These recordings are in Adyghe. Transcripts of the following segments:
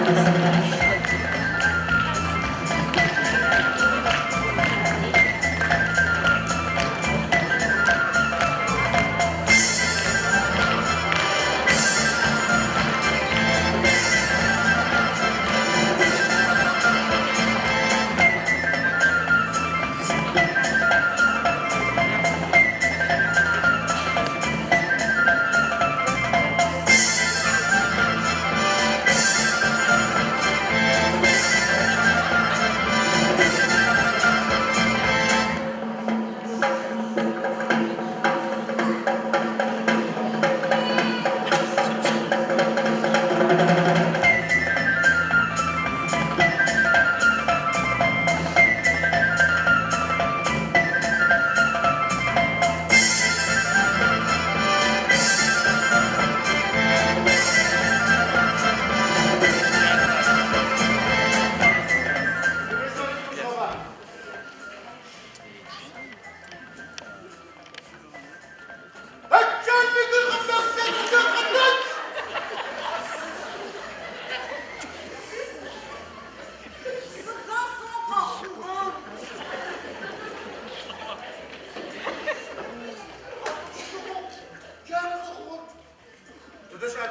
Сыда сэ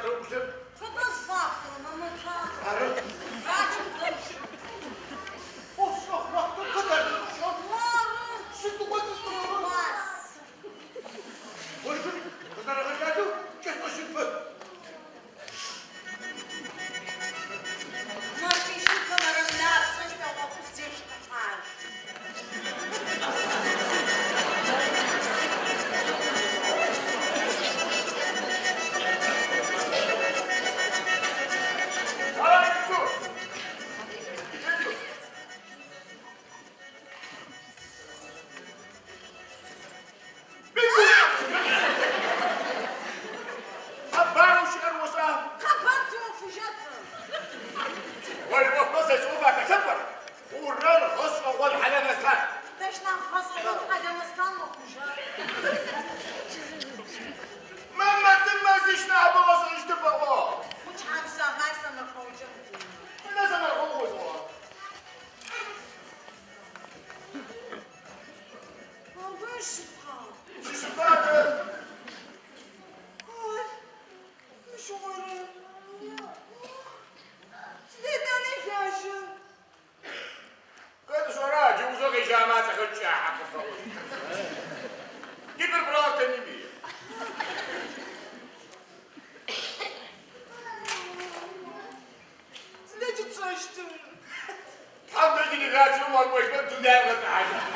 къэхъугъэр? Сыда зыфапӏорэр, Мэмэт? Врачым дэжь. Мары, тыгъуас. Мэфищым Мэрэмнапцӏэ слъэгъугъэу зештыхьажь. Къэбарэу щыӏэр ошӏа? Къэбар тиӏофыжьэп. Ори ӏофмэ сэ сиӏоф ахэлъэп ара? Хъурэр гъэшӏэгъон хьалэмэстан. Тэщ нахь гъэшӏэгъон хьалэмэстан мэхъужьа? Мэмэтым мэзищ нахьыбэ ыгъэшӏэжьыщтэп аӏо. Гъучӏ-хьамсагъай сэмэркъэукӏэ мыхъун. Сыда сэмэркъэу озыӏуагъэр? Абы шъыпкъа? Шъыпкъа адэ? Ай, мыщ ыӏорэр. Сыд етӏани лажьэ? Хэт ышӏэра, джы узэу къежьагъэмэ ацӏэхэр кӏахьэ къыфэӏощт. Гиперпролактинемия. Сыда джы тшӏэщтыр? Тхьэм дэжь делегацием уакӏощтмэ, дунаим къэкӏухьажьыщт.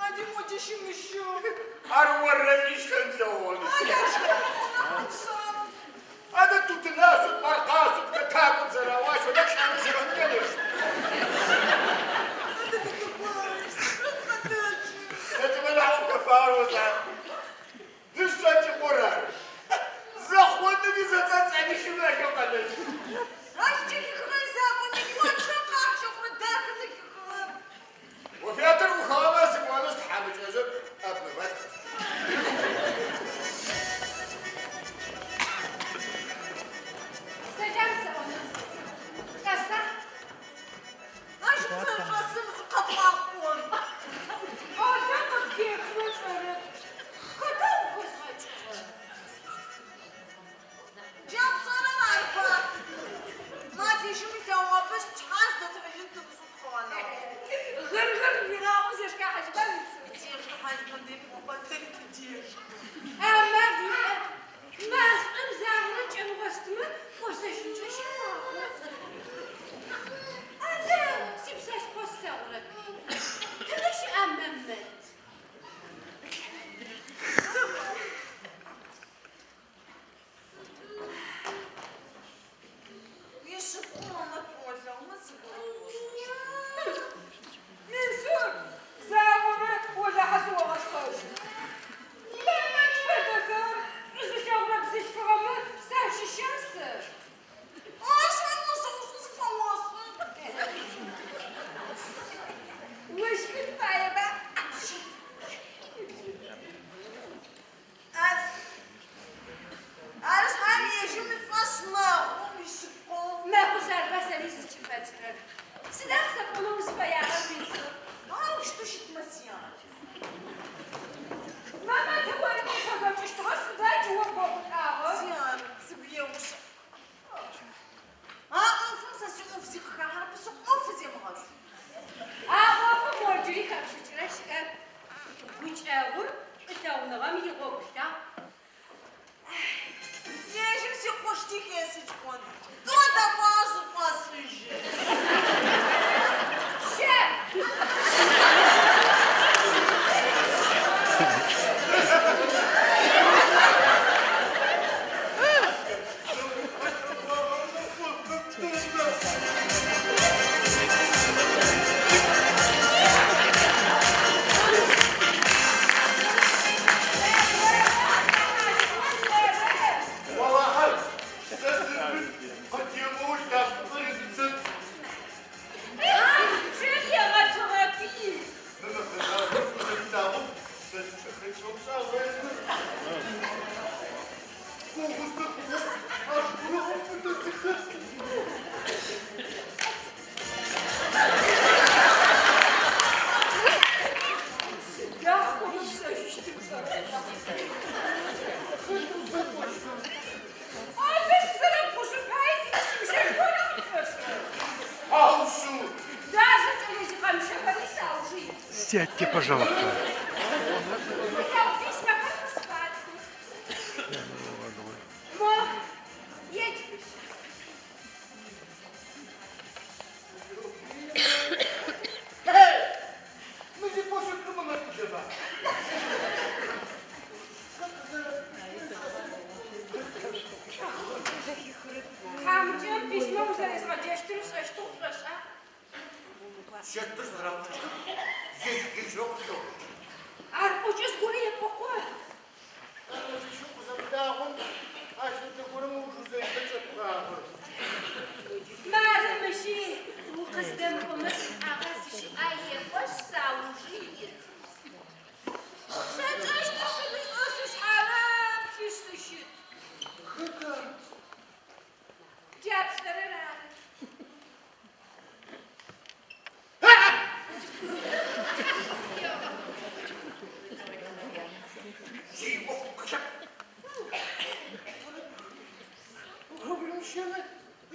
Ади моди щымыщэу. Ар орэми шхэн лъэгъун. Адэ тутынашъут, аркъашъут, хэтакӏот зэраӏуащ фэдэ лӏэну зигъэнкӏэнышъ. Адэ тыкӏощт, тыкъэтэджы. Зэкӏэмэ нахь ухэфагъэр ошӏа? Дышъэкӏ къурэр. Зэхъоными зэцӏэцӏэни щымыӏэхэу къэнэжьы. Ащ кӏэлихыгъэ изакъоми кӏуачӏэ къахьыжьыгъ дахэ зэхихыгъэп. Буфетыр ӏухыгъэмэ сыкӏонышъ тхьамыкӏэжъыр обмывать. Сыда хъумэ пшӏэжьыщтыр пшӏэрэп. Хэт уздэкӏощтыр? Адэ сызэрэпхъужьын пае зыщымыщэжь горэ къыпфэшӏырэп. Ау шъыу! Даже кӏэлэзикъэмыщэхэри саужы итых. Сядьте, пожалуйста. Лъэгъу письмэхэр къысфатхых. Мо, едж мыщ. Мы зипощыпкъымэ мэкӏудэба? Тхьамыкӏэм письмэ узэрезгъэджэщтыр ышӏэщтыгъ пшӏошӏа? Чэтыр зэраукӏыщтыр ежь-ежьырэу къыхеубыты. Ар пӏокӏэ зыгорэ епӏокъо. Зыщыӏу къызэмыдагъом ащ фэдэ горэм ыуж узэригъэкӏэпхагъэр. Мары мыщи укъыздэмыкӏомэ сшӏагъэ сыщыӏа еӏошъ, саужы ит. Сэ тшӏэщтыр сымышӏэу сышъхьарэплъышъ сыщыт. Хэта? Джа пшӏэрэр ары. Зи ӏоф хэлъэп.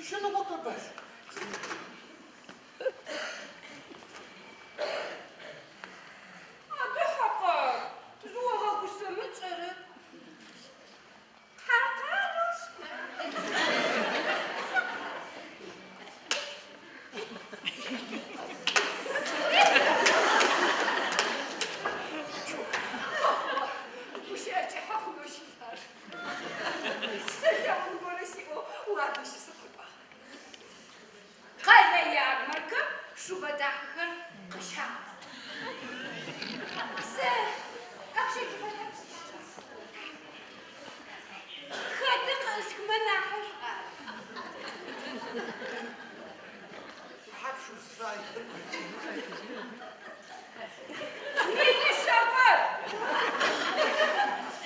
Ищэнэ къэбар. Адэ, Хьакъар, зыогъэгусэмэ тшӏэрэп. Хьакъар Гущыӏэ кӏыхьэ хъунэу щыт ар. Сэ лъэгъун горэ сиӏэу уадэжь сыкъэкӏуагъ. Къэлэ ярмаркэм шубэ дахэхэр къыщагъэх. Сэ ахъщэ чӏыфэ тӏэкӏу сищыкӏагъ. Хэты къыӏысхымэ нахьышӏуа? Тхьапш узфаер? Минишъэ гор!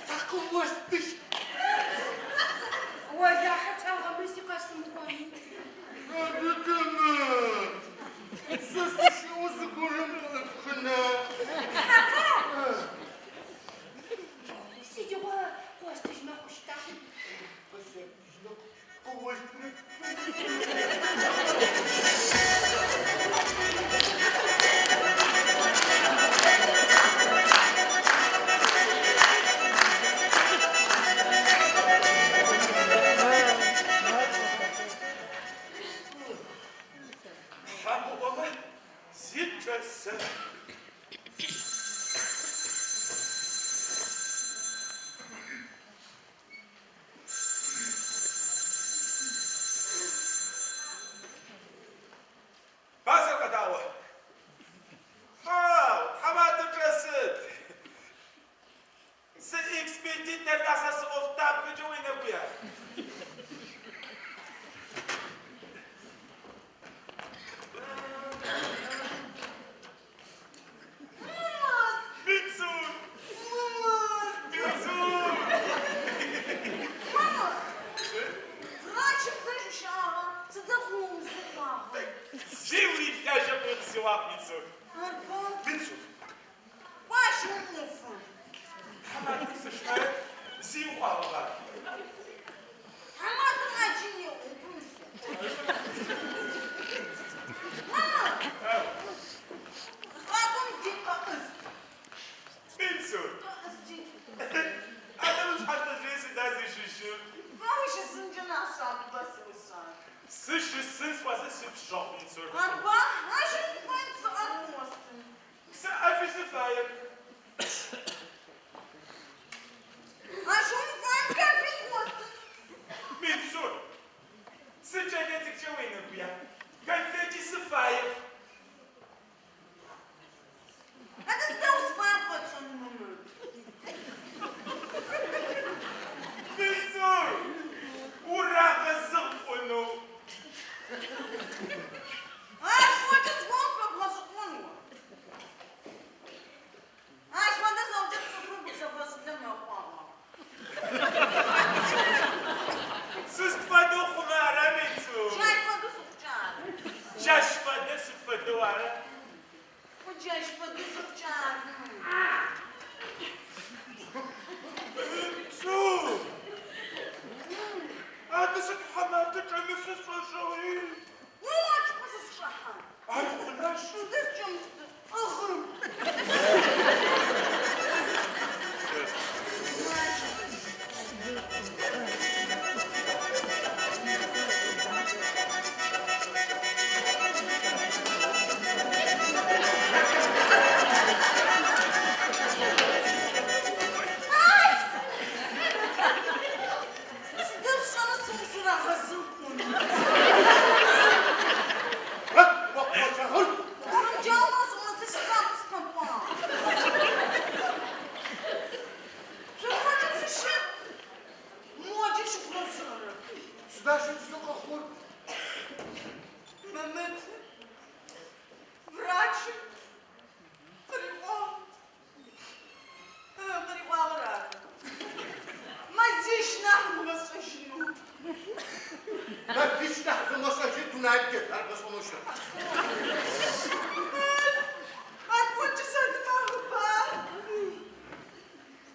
Сэ къыостыщт. Олахьэ лӏагъэмэ зи къэсымыӏони. Адэ Темыр, сэ сыщыӏэу зыгорэм къыӏыпхына? Хьакъар! Сыдигъо къостыжьмэ хъущта? Къысэптыжьынэу къыостынэп. Тхьэм ыӏомэ, сикӏэсэ. Базэр къэдаӏо. Хьау, тхьаматэр чӏэсыт. Сыэкспедитор нахь сэ сыӏофтабгэкӏэ уенэгуя. Мицун! Мицун! Мама, врачым дэжь ущыӏагъа? Сыда хъугъэ узыӏуагъэр? Зи уилажьэп къысиӏуагъ, Мицун. Арба? Мицун! Кӏо ащ ӏофыр. Тхьаматэр сыщынэрэп, зи ыӏуагъэба? Тхьаматэм ӏаджи еӏо, упымылъ. Мама, хъакъум джи къэӏыс. Мицун! Къэӏыс джи. Адэ ушъхьатэжъые сыда зыщыщыр? Ба ущысынкӏэ нахь шъабэба сыушъан. Сыщысын сӏозэ сыпшъыгъ, Мицун. Арба, ащ уфаем псы ӏэшӏу къыостын. Псы ӏэшӏуи сыфаеп. Ащ уфаем конфет къыостын. Мицун! Сыкӏэлэцӏыкӏукӏэ уенэгуя? Конфети сыфаеп. Адэ сыда узфаер фэтшӏэн, мама? Мицун! Урагъэзыгъ пӏонэу. Ар пӏокӏэ зыгорэм пфэбгъэшӏэгъон о. Мэфищ нахь зымышӏэжьи дунаим тет, ар бгъэшӏэнэу щыт.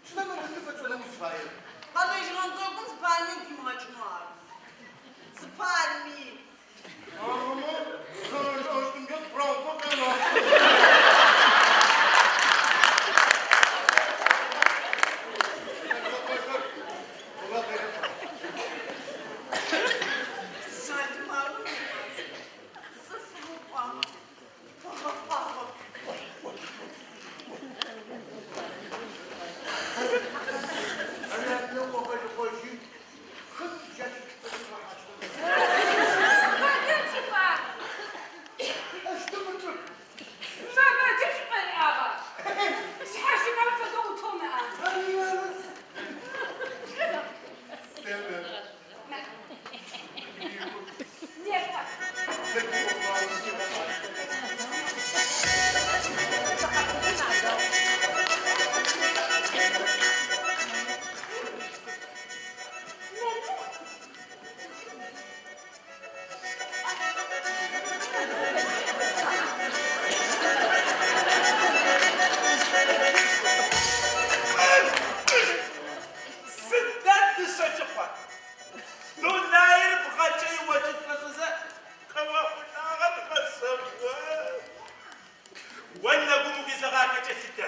Сыда Мэмэт фэпшӏэнэу узфаер? Арымэ, зэрэлӏэщтымкӏэ справкэ къенэ. Хэта чӏыпӏа? Мэмэты чӏыпӏэ иӏагъа? Шъхьэщынэм фэдэу уцоу ныӏа? Некӏо. Сыда дышъэкӏыхъуа? Дунаир бгъэкӏэ иокӏы пшӏошӏызэ, къыохъулӏагъэр гъэшӏэгъон. О нэгум укъизэгъахэкӏэ лъытэ.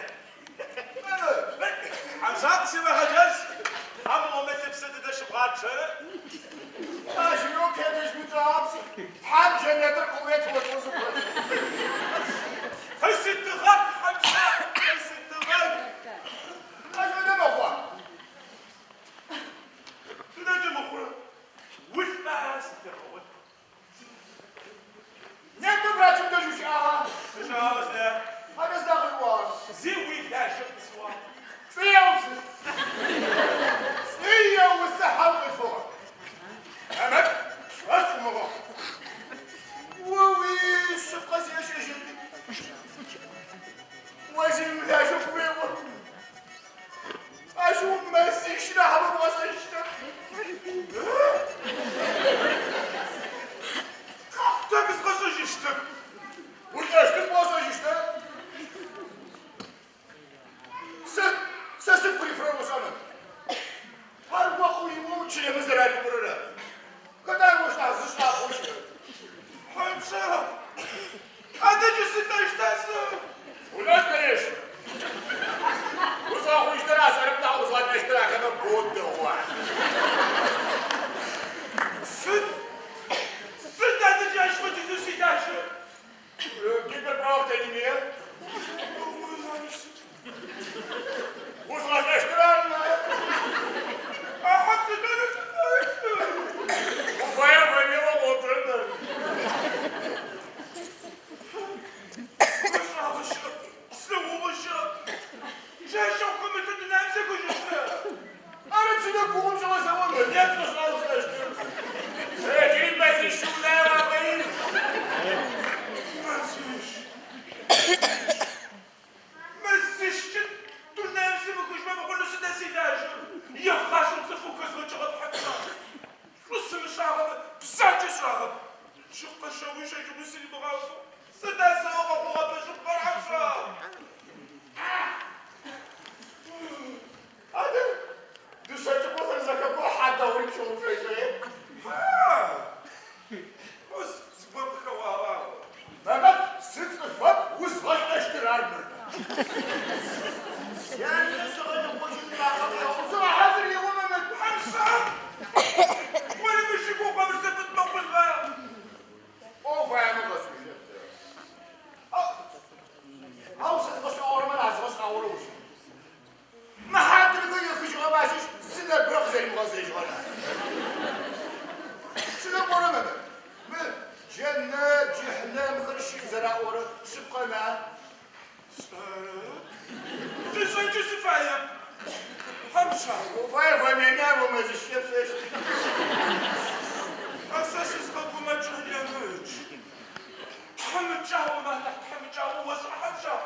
Хьамзат симэхьаджэжь, Тхьэм омэ лъыпсэ тыдэ щыбгъачъэрэ? Къыситыгъэх, Хьамзат, къыситыгъэх. Сыдэкӏэ мыхъурэ? Улӏмэ ара сытегъэгъот. Непэ врачым дэжь ущыӏагъа? Сыщыӏагъэ сэ. Адэ сыда къыуиӏуагъэр? Зи уилажьэ къысиӏуагъ. Пцӏы еусы. Пцӏы еусы хьэм къилъфыгъэр. Мэмэт, пшӏошъ умыгъэхъу. О уишъыпкъэ сешӏэжьын. О зи уилажьэ къыуеӏо. Ащ умэзищ нахьыбэ бгъэшӏэжьыщтэп. Тэ къызгъэшӏэжьыщтэп. Улӏэщтыр бгъэшӏэжьыщтэп. Сэ, сэ сыгу къырифырэр ошӏэмэ. Ар о къыуимыӏоу чылэмэ зэрариӏорэр ары. Хэта ощ нахь зышӏагъэу щыӏэр? Хьамзат, адэ джы сылӏэщта сэ? Улӏэщт, конечно. Узгъэхъущтыр ашӏэрэп нахь узгъэлӏэщтыр ахэмэ боу дэгъоу ашӏэ. Сыд, сыд адэ джы ащ фэдизэу силажьэр? Гиперпроктонимия. Узгъэлӏэщтыр ары нахь. Ахьам сылӏэнэу сыфаеп. Уфая фамилия гъотырэр. Сшӏагъэ щыӏэп, слъэгъугъэ щыӏэп. Джащэу хэмылъэу дунаим зэкӏожьыщта? Ары псынэ гугъум щыгъэсэӏо нет лӏышӏагъэу сӏэщтыр. Джыри мэзищ унае уапэ ит. Мэзищ. Мэзищкӏэ дунаим сымыкӏожьмэ мыхъунэу сыда силажьэр? Егъашӏэм цӏыфэу хэзгъэкӏыгъэп Хьамзат. Шӏу сымышӏагъэмэ, бзаджэ сшӏагъэп. Джы къэщэуи-щэжьыгъуи сыримыгъафэу сыда сэ ыгъэхъугъэпэ шъыпкъэр, Хьамзат? Адэ, дышъэкӏыпӏэ зэрэзэхэпэу хьадэгъури пщыгъупшэжьыгъи. Хьа! Зыгор къыхэуагъа? Мэмэт, сыцӏыфэп, узгъэлӏэщтыр ар мыр. Янэ сыгъэлыхъужьын макъэ къеӏо. Сыгъэхьазыр еӏо Мэмэт. Хьамзат! Ори мыщ игугъу къэмышӏ мэхъулба? Ӏо фаемэ къэсӏожьырэп. Ау сэ згъэшӏагъорэмэ азгъэшӏагъорэ ущыт. Мы хьадрыхэ ехыжьыгъэмэ ащыщ зы нэбгырэ къызэримыгъэзэжьыгъэр ары. Сыда пӏорэ, Мэмэт? Мы джэнэт, джыхьнэмхэр щыӏ зэраӏорэр шъыпкъэна? Сшӏэрэп. Сышӏэнкӏи сыфаеп. Хьамзат. Уфае фэмыемэ ар о мэзищкӏэ пшӏэщт. А сэ сызгъэгумэкӏырэр нэмыкӏ. Тхьамыкӏагъомэ анахь тхьамыкӏагъо ошӏа, Хьамзат?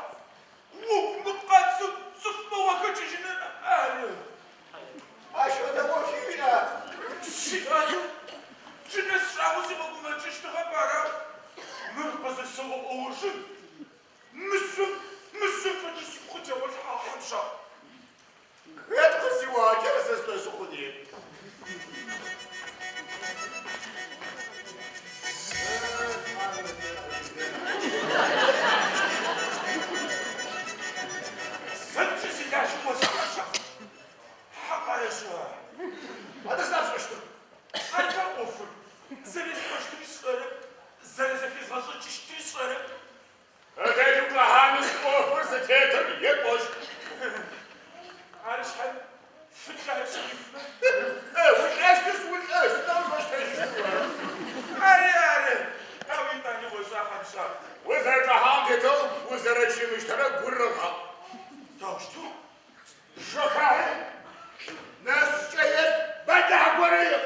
Угу мыкъабзэу цӏыфмэ уахэкӏыжьыныр ары. Ащ фэдэ ӏофи уиӏа? Сиӏ адэ. Джы нэс. Зызгъэӏо ужым, мышъом, мышъом фэдэу сыгу къытеолъхьагъ, Хьамшакъ. Хэт къысиӏуагъэкӏэ сэ сшӏошъы хъуни? Сыдкӏэ силажьэ осӏо, Хьамшакъ? Хьакъарэшӏа? Адэ сыда пшӏэщтыр? Арба ӏофыр, зэресӏощтыри сшӏэрэп, зэрэзэхезгъэшӏыкӏыщтыри сшӏэрэп. Ыдэжь укъэхьанышъ ӏофыр зытетыр епӏощт. Ары шъхьаем, фыкӏае сыкъифмэ? Улӏэщтышъ, улӏэщт, сыда узфэщтэжьыщтыр о? Ари ары, ау етӏани ошӏа, Хьамшакъ? Узэрэчӏэхьагъэм тетэу узэрэщымыщтэрэр гурыгъаӏу. Таущтэу? Жэхахьи, нэшъукӏэ еп, бэлахь горэ еӏу.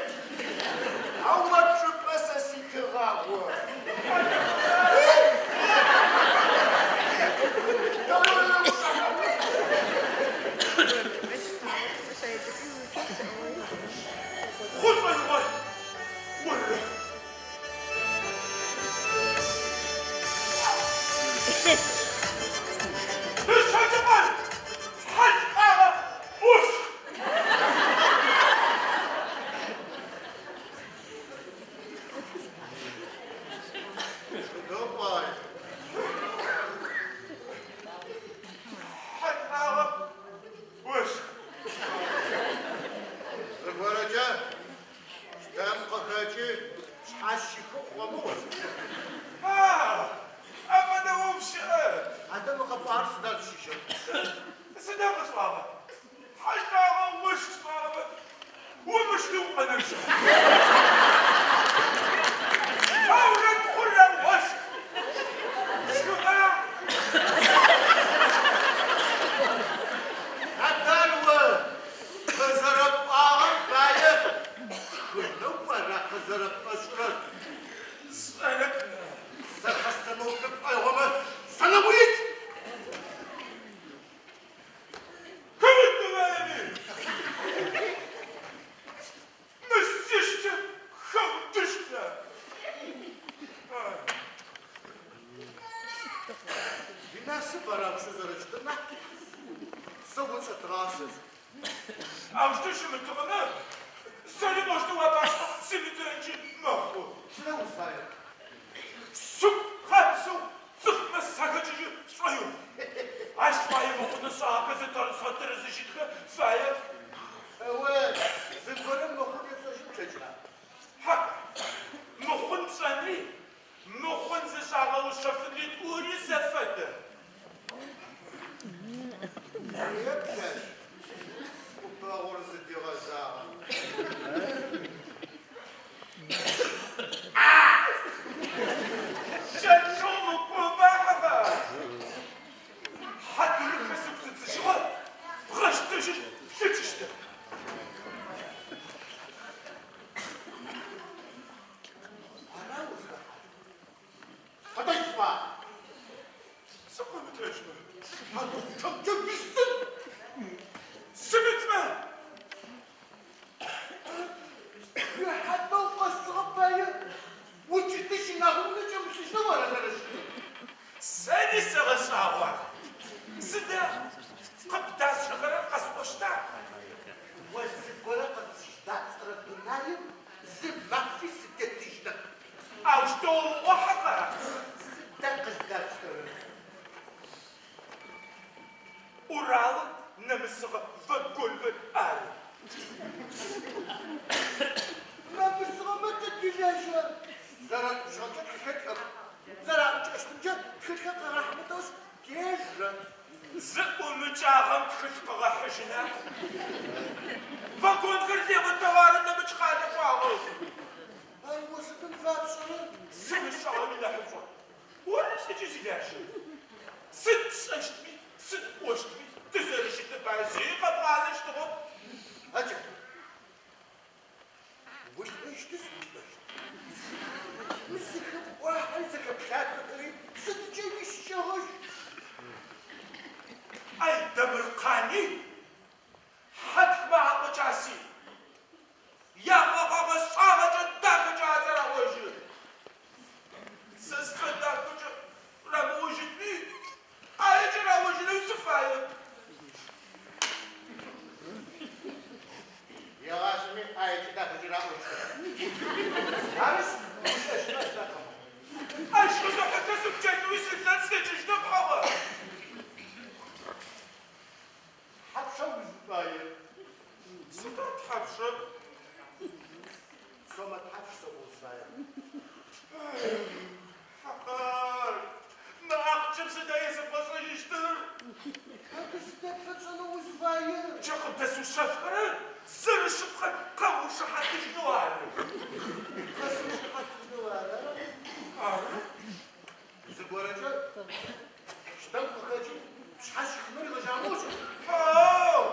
Ау о пчӏыпӏэ сэ ситыгъагъо. Хъу шӏоигъор орырэ. Ышъхьэкӏэ хьэл лӏагъэ ӏуш. Сыдэу пӏай? Хьэл лӏагъэ ӏуш. Зыгорэкӏэ щтэм къыхэкӏи, пшъхьащихы хъугъэмэ ошӏэ. Афэдэ ӏоф щыӏэп. Адэ мы къэпӏуагъэр сыда зыщыщыр? Сыда къэсӏуагъэр? Хьэл лӏагъэ ощх сӏуагъэмэ, умыщтэу укъэнэжьыгъ. Шъоурэ тхъурэ ощх. Пшхыгъа? Адэ ар о къызэрэпӏуагъэм пае пшхынэу ара къызэрэпшӏошӏырэр? Сшӏэрэп. Сэ къэсэмыупчӏы пшӏоигъомэ, сэнэгуикӏ! Хэутыгъэми! Мы сищтым хэутыщта? Инасып ара узэрэщытыр нахь, сэ укӏэтыгъасэщ. Аущтэу щымытыгъэмэ, сэри моущтэу уапашъхьэ симытынкӏи мэхъу. Сыда узфаер? Сыгу къабзэу цӏыфмэ сахэкӏыжьы сшӏоигъу. Ащ пае мыхъун ышӏагъэхэр зэтэрызыжьынхэ фае. О зыгорэм мыхъун епшӏэжьын плъэкӏына? Хьа, мыхъун пшӏэнри, мыхъун зышӏагъэ ушъэфынри тӏури зэфэдэ. Еплъ ащ купэгъур зыдигъэзагъэм. Кӏэкӏэу мыкӏомэ, хьаба? Хьадырыхэ сыгу зыдзыжьыгъэр бгъэщтэжьын плъэкӏыщтэп. Ара узхэхьагъэр? Къэтэдж сӏуа? Сыкъэмытэджмэ? Шъхьаныгъупчъэмкӏэ уисын! Сымытмэ? Рэхьатэу къэсыгъэ пае укӏыти щынагъо унэ кӏэмылъыжьэу ара зэрэщытыр? Сэри сэгъэшӏагъо. Сыда къыбдасшӏэхэрэр къэсӏощта? О зыгорэ къызыщыдапшӏэрэ дунаим зы мафи сытетыжьынэп. Аущтэу умыӏо, Хьакъар. Сыда къыздапшӏэрэр? Уралым нэмысыгъэ вагонхэр ары. Нэмысыгъэмэ тэ тилажьа? Зэратӏупщыгъэмкӏэ тхылъхэр тиӏэх. Зэраӏукӏэщтымкӏэ тхылъхэр къагъахьымэ тэӏошъ, тежэ. Зыӏумыкӏагъэм тхылъ къыгъэхьыжьына? Вагонхэр легъэ товарым нэмыкӏ къалэ кӏуагъэх. Ар о сыдым фапшӏэрэр? Сымышӏагъэми нахьышӏугъ. Оры сыкӏи зилажьэр? Сыд пшӏэщтми, сыд пӏощтми, тызэрыщытым пае зи къэбгъанэщтыгъэп. Адэ, улӏэщтышъ, улӏэщт. Мы зыхэпӏуахьэри зыхэплъахэхэри сыдкӏэ ищыкӏэгъэжь? Айдэмыркъани Хьатхмэ акъо кӏаси, ягъэгъэгъэ шӏагъэкӏэ дахэкӏэ ацӏэ раӏожьы. Сэ сцӏэ дахэкӏэ раӏощтыгъ. Арышъ, ушӏэщтмэ сыда къэмыхъу. Ащ фэдэ хьылъэ сыптелъэуи сылъэн слъэкӏыщтэп, хьагъэ. Тхьапша узыфаер? Сыда тхьапшыр? Сомэ тхьапш сэӏо узыфаер? Хьакъар, мы ахъчэм сыда есэбгъэшӏэжьыщтыр? Адэ сыда пфэпшӏэнэу узыфаер? Джы къыбдэсыушъэфхэрэр зэрэшъыпкъэр къэуушыхьатыжьынэу ары. Къэсыушыхьатыжьынэу ара? Ары. Зыгорэкӏэ щтэм къыхэкӏи, пшъхьэ щихынэу ригъэжьагъэу ошӏа? Хьау!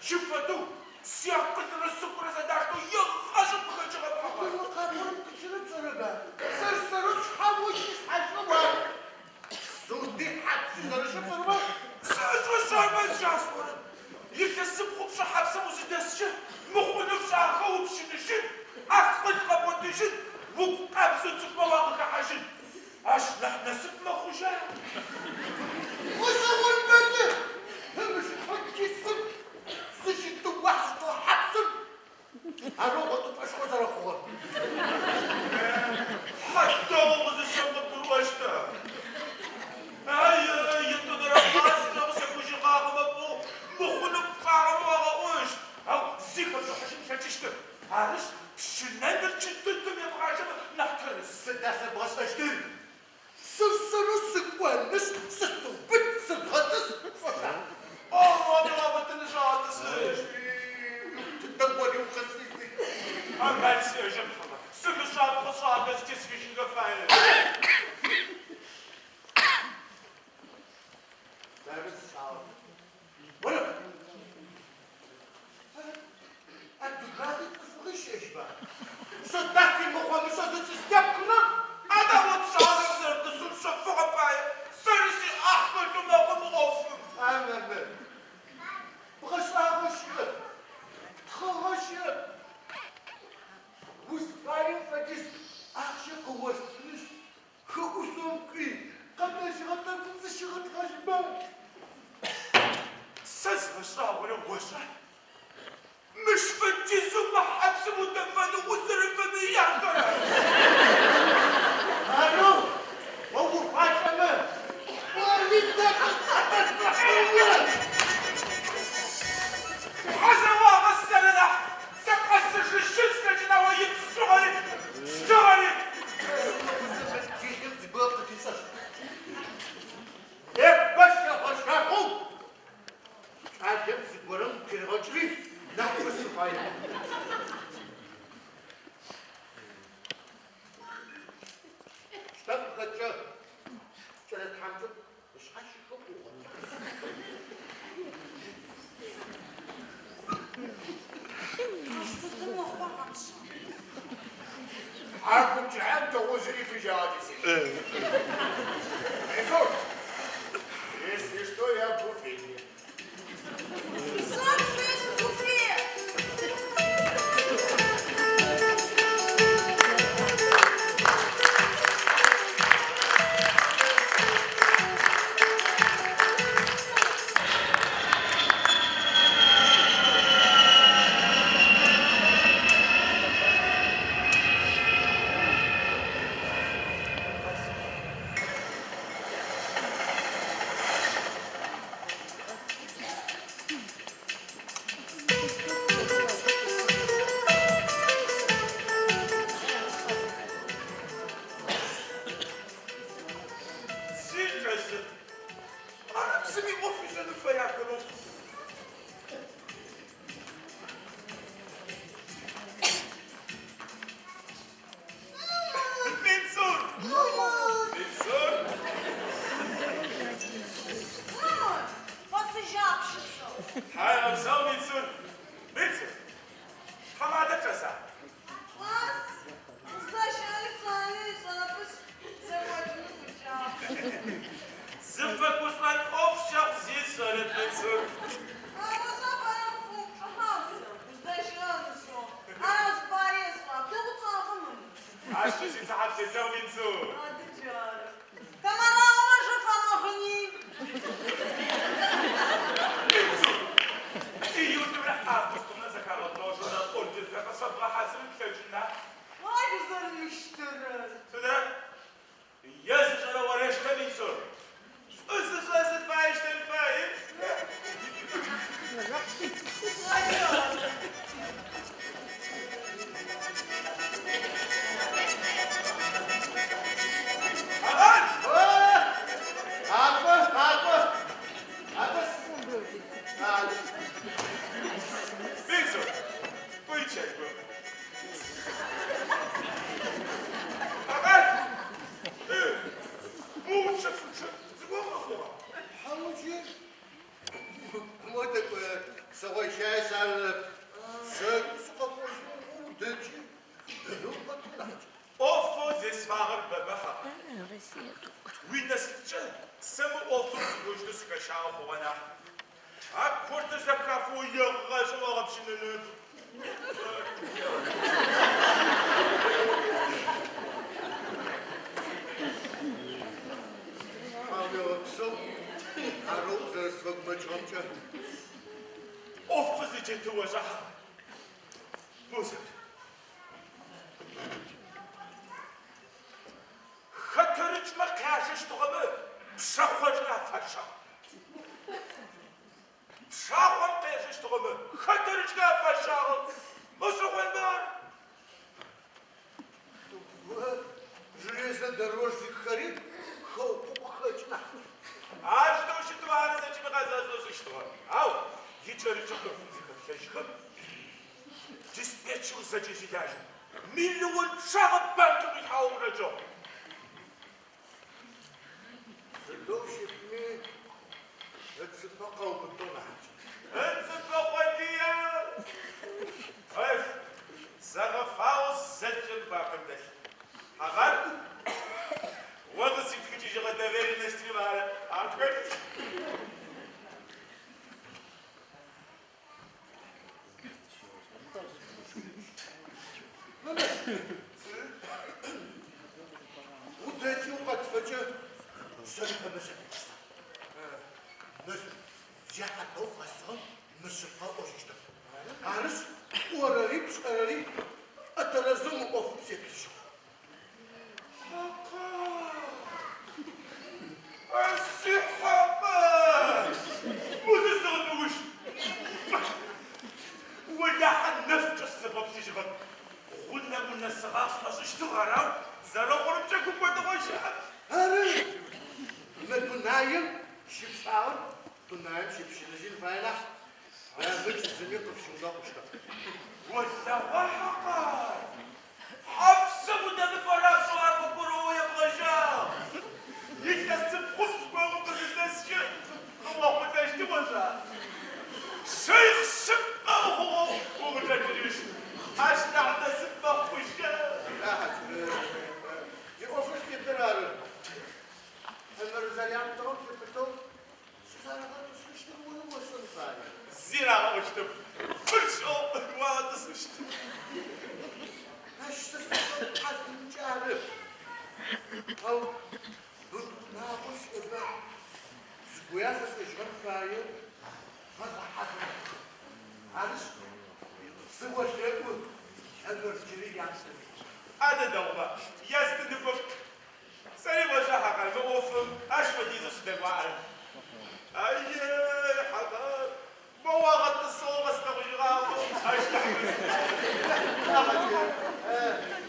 Джы фэдэу сиакъылрэ сыгурэ зэдаштэу егъашӏэм къыхэкӏыгъэп, Хьакъар. Мы къапӏорэм къикӏырэр пшӏэрэба? Сэр-сэрэу шъхьэ ощ ислъхьажьынэу ары. Суди хьапси зэрэщыӏэр пшӏэрэба? Сэшӏэ сэрмэ зыкӏасӏорэр. Илъэсыбгъупшӏэ хьапсым узыдэскӏэ, мыхъунэу пшӏагъэхэр упщыныжьын, акъыл къэбгъотыжьын, угу къабзэу цӏыфмэ уакъыхэхьажьын. Ащ нахь насып мэхъужьа? Гъэшӏэгъон дэдэ! Ымышъхьэ чысым зыщытыуахьыщтыгъэ хьапсыр арэу гъотыпӏэшхо зэрэхъугъэр. Хьадэгъу къызысэм къыбгурыӏощта? Ай, етӏонэрэ гъашӏэ къысэкӏужьыгъагъэмэ пӏоу мыхъунэу пшӏагъэмэ уагъэӏощт, ау зи хэпшӏыхьажьын плъэкӏыщтэп. Арышъ, пщынэныр джыдэдэм ебгъажьэмэ нахь тэрэз. Сыда сэбгъэшӏэщтыр? Сэр-сэрэу сыкӏонышъ, сысыубыт, сызгъэтӏыс пшӏошӏа? Ори уагъэтынышъ, агъэтӏысыщт. Тыдэ кӏори укъысфидзын. Амал сиӏэжьэп, хьакъар. Сымышӏапхъэу сшӏагъэхэр зытесхыжьынхэ фае. Сэры сшӏагъэр. Орэп. Адыгагъи цӏыфыгъи щыӏэжьба? Сыда симыхъо-мышӏэ зыкӏыстепхыныр? Адэ о пшӏагъэр къызэрэбдэсыушъэфыгъэм пае сэри сиӏахь хэлъэу мэхъу мы ӏофым. Армэ, бгъэшӏагъо щыӏэп, птхъыгъэ щыӏэп. Узфаем фэдиз ахъщэ къыостынышъ, хы ӏушъом кӏуи, къэнэжьыгъэ тӏэкӏум зыщыгъэтхъэжьба. Сэ згъэшӏагъорэр ошӏа? Мыщ фэдизэу мы хьапсым удэфэнэу узэрэфэмыягъэр ары. Арэу о уфалӏэмэ, ори тэ къысфэдэшъухьыжьы. Тхьэзэуагъэ сэры нахь, сэ къэсыжьыщын слъэкӏына о ипшъыгъэри, пштыгъэри. Зэпэсджыжьым зыгорэ къытишӏэщт. Непэ щегъэжьагъэу кӏалэм зыгорэм къыригъэкӏри нахь сыфаеп. Щтэм къыхэкӏэ кӏэлэ тхьамыкӏэм ышъхьэ щихэу хъугъэ. Ащ фэдэ мэхъуа, Хьапшъэ? Тхьакӏумкӏыхьэм тыгъужъыри фежьагъэкӏи си. Эфор, если что, я в буфете. Сам сес в буфет! Сикӏэсы. Арэп зыми ӏоф ышӏэнэу фэяхэрэп. Минсур! Минсур! Къэсыжьапщысэу. Тхьауегъэпсэу, Минсур! Минсур! Тхьаматэр чӏэса? Чӏэс! Уздэщыӏэри пшӏэни ышӏэрэпышъ, зэкӏокӏыным пыкӏагъ. Зыфэгушӏон ӏоф щэхъу зи сшӏэрэп, Минсур. Арышъ, апэрэ къыпфэупчӏыхьагъ сэ, уздэщыӏэр ышӏэу. Ара зыпари есӏуагъ, дэгъу пшӏагъэ мыр. Ащкӏэ сицыхьэ птелъыгъ, Минсур. Адэ джары. Кэмэрагъэмэ жэ фэмыхъуни. Минсур! Июлымрэ августымрэ зэхагъэбгъэжьырэ ордерхэр къысфэбгъэхьазырых. умыхьазырын плъэкӏына? Ай, узэрэмыщтэрэр! Сыда? Е зышӏэрэ орэштэ, Минсур. Шӏу зышӏэ сыд пае ыштэн фай? Хьакъар! Къакӏо, къакӏо! Къакӏо! Ары. Минсур, кӏуи чэкӏу. Хьакъар! Моу чэфынчъэ зыгорэ къэхъугъа? Хьау джы. Модэ кӏо, сэгъойщай сарэп. Сэ сыкъэкӏожьыгъэу удэкӏи, дэнэу къэтынахь. ӏофэу зесфагъэр бэба, Хьакъар. Уинасыпкӏэ сэ мы ӏофым зыгощтэу сыхэщагъэ хъугъэ нахь. А кортыр зэхафэу егъашӏэм уагъэпщынэнэп. Тхьауегъэпсэу, арэу узэрэсфэгумэкӏыгъэмкӏэ. ӏофы зытетыр ошӏа, Хьакъар. Бозэп. Хэтэрыкӏмэ къяжэщтыгъэмэ пшэхъожьыр афащагъ. Пшахъом къежэщтыгъэмэ хэтэрыкӏхэр афащагъэх. Гъэшӏэгъонба ар? Железнодорожникхэри хэукъоу къыхэкӏы нахь. Ащтэу щытэу ары зэкӏэми къазэрэшӏошӏыщтыгъэр. Ау икӏэрыкӏэу ӏофым зыхэплъэжьхэм, диспетчер зэкӏэ зилажьэм миллион пчъагъэ банкым рилъхьагъэу къычӏэкӏыгъ. Сыдэу щытми, ыцыпэ къэубытыгъ нахь. Ыцыпэ къодыя? Эх, зэгъэфагъэу зэкӏэ бакъым дэлъ. Хьакъар, о къысиптхыкӏыжьыгъэ доверенностри мары, ар хэлъ. Удэкӏи укъэтыфэкӏэ сэри бэмэ сягупшысагъ. Мыр зихьадэу къэсыгъэм мышъыпкъэ ыӏожьыщтэп. Арышъ, пӏорэри пшӏэрэри шӏотэрэзэу мы ӏофым сеплъыжьыгъ. Хьакъар! А си Хьакъар! Узысэгъэпэуж! Олахьэ нэшӏукӏэ сызэбгъэплъыжьыгъэм. Гъунэм унэсыгъагъ сшӏошӏыщтыгъ, арау зэрэхъурэмкӏэ гукӏодыгъо щыӏэп. Ары, мы дунаим щыпшӏагъэр дунаим щыпщыныжьын фае нахь, нэмыкӏ зыми къыпщыунэхъущтэп. Олъэгъуа, Хьакъар? Хьапсым удэмыфэрапшӏэу ар къыбгурыӏоу ебгъэжьагъ. Илъэсыбгъупшӏ горэм къызынэскӏэ къыохъулӏэщтым ошӏа? Шейх шъыпкъэ ухъугъэу укъычӏэкӏыжьыщт. Ащ нахь насып мэхъущта? Джы ӏофыр зытетыр ары. Ымыр зэрямытыгъэм лъыпытэу сызэрагъэтӏысыщтыр ори ошӏэн фае. Зи рагъэӏощтэп. Фыршӏэу уагъэтӏысыщт. Ащ сэ сыфэмыхьазырынкӏэ арэп. Ау бын унагъо сиӏэба, зыгоя фэшӏэжьыгъэн фае, фэзгъэхьазырыгъ. Арышъ, сыолъэӏу, Ымыр джыри ястын. Адэ дэгъуба, ястыныгоп. Сэри ошӏа, Хьакъар, мы ӏофым ащ фэдизэу сыдэгуаӏэрэп. Ай-ей, Хьакъар, моу уагъэтӏысыгъэу къэслъэгъужьыгъагъэу ащ нахь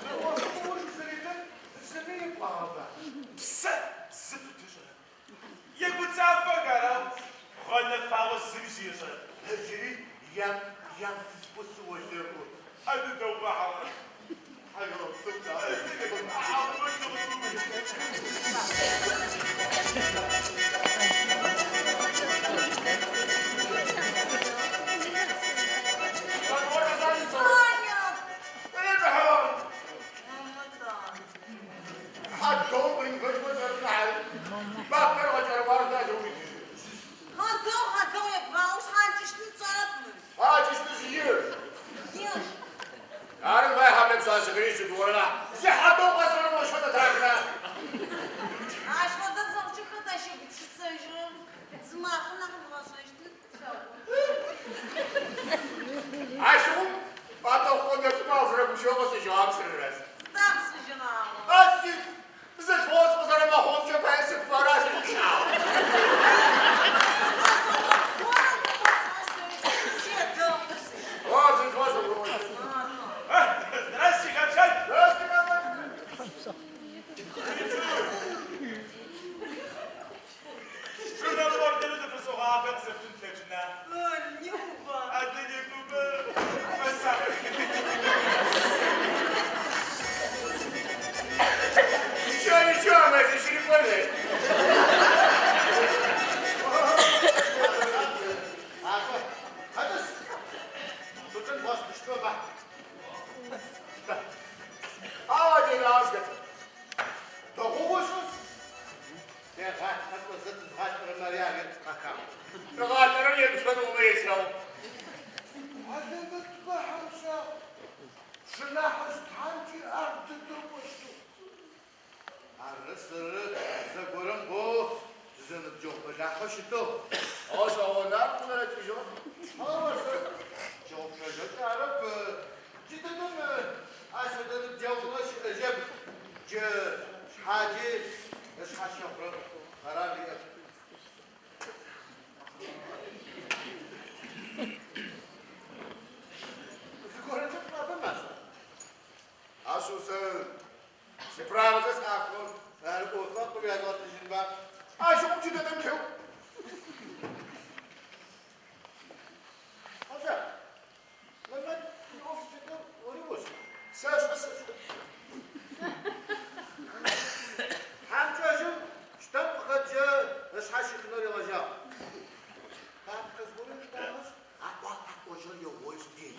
Мы ӏофым ыуж узэритыр зыми епӏуагъэба? Псэ зыпыт ышӏэрэп. Егуцафэх арау, гъэнэфагъэу зыми зи ышӏэрэп. Джыри ямытыпэу сыолъэӏу. Адэ дэгъуба, Хьакъар. Тхьауегъэпсэу. Саня! Хьадэгъу, хьадэгъу ебгъаӏоу шъхьанкӏыщтым тшӏэрэп мыр. Еш! Ащ фэдэ зыхъукӏэ хэт ащ егупшысэжьырэр? Зы мафэ нахь мыгъэшӏэщтым лъэгъу. Пӏатӏэхъу нэфым аужырэ гущыӏэу къысӏожьыгъэм сырыраз. Сыда къысӏожьыгъагъэр? А си бзылъфыгъэ сыкъызэрэмыхъугъэмкӏэ пае сыпфэраз ыӏощтыгъ. О, бзылъфыгъэ сыгурыӏощт. Здрасте, Хьамшак! Здрасте, мама. Чӏынэм орденэу зыфэсӏогъагъэхэр къысэптын плъэкӏына? Люба! Адэ некӏоба, фэсакъ. Ничего, ничего, мы еще не поняли. Ау, делазгат. Тыгъатэрэр емышъон умыелъэгъу. Зэгорэм боу тызэныбджэгъу бэлахьэу щытыгъ. Гъэшӏэгъонар къызэрэкӏыжьыгъ. Ау сэ пщыгъупшэжьэкӏэ арэп. Джыдэдэм ащ фэдэ ныбджэгъугъэ щыӏэжьэп. Джы шъхьаджи ышъхьэ щэхъурэ къэрар иӏэп. Зыгорэкӏэ пӏабэ маша. Ашъыу сэ сиправэхэр сӏахыгъэх. Ар ӏофа къыуязгъэтыжьынба? Ащыгъум джыдэдэм теу. Хьамша, Мэмэт иӏоф зытетыр ори ошӏа? Сэшӏэ, сэшӏэ. Хьамчэжьым щтэм къыхэкӏэ ышъхьэ щихынэу ригъэжьагъ. Бабкэ зыгорэм иштагъэшъ, аӏуагъ-аӏожьыгъэр егъоишъ дел.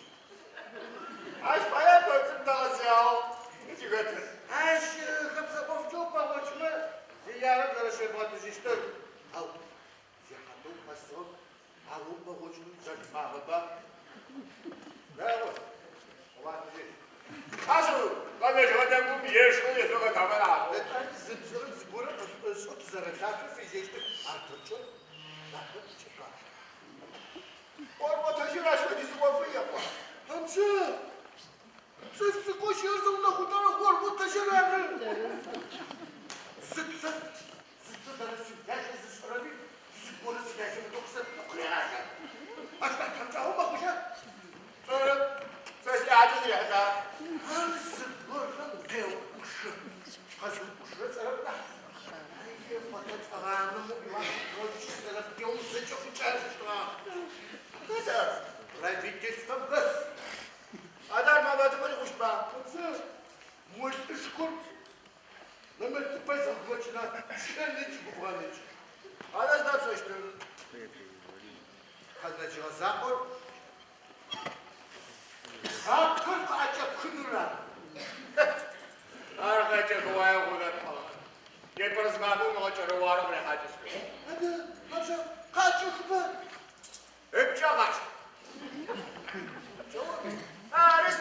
Ащ пае коцым дэгъэзыягъэу зыхэтыр. Ащ хэбзэ ӏофкӏэ упэгъокӏмэ, зиярэм зэрэщебгъэтыжьыщтыр. Ау зихьатэу къэсыгъэм ар упэгъокӏыным жъалымагъэба? Дэгъу, къыуатыжьыщт. Ашъыу, къэнэжьыгъэ тӏэкӏум ешхэу ешъохэ тамэ нахь. Етӏани зы пшӏырэм зыгорэ къышӏошӏэу тызэрэлъатэу фежьэщтых. Ар тэркӏэ нахьыбэм тикӏэшъуаш. ӏорӏотэжьыр ащ фэдиз ӏофы екъуа? Хьамша, цӏыф цӏыкӏоу щыӏэр зыунэхъулӏэрэ ӏорӏотэжьыр ары. Зыцэ, зыцэ зэрэсилажьэр зышӏэрэми зыгорэ силажьэ фэдэу къысэпӏукъырегъажьэ. Ащ нахь тхьамыкӏагъо мэхъужьа? Пшӏэрэп, сэ сиӏакӏэ сырихьылӏагъ. Ар зыгорэм къеуӏушы. Къэзыуӏушырэ цӏэрэп нахь. Ай, фэдэ цӏэгъанэм Иван Петрович зэрэпеум зэкӏэ ӏукӏэщтыгъэ. Хэт ар? Правительствэм хэс. Адэ ар Мамэтыкъо хъущтба? Хьамша, мо лӏышхор Мэмэтыпэ зыгъэгумэкӏына чэныкӏ губгъэныкӏ. Адэ сыда пшӏэщтыр? Къэнэжьыгъэ закъор бабкэр къыӏэкӏэпхыныр ары. Ар къэкӏэхыуае хъунэп. Непэрэ зымафэм ыгъэкӏэрэуарэ къырехьакӏыщт. Адэ, Хьамша, къакӏэхба. Ыпкӏэ гъащт. Ары.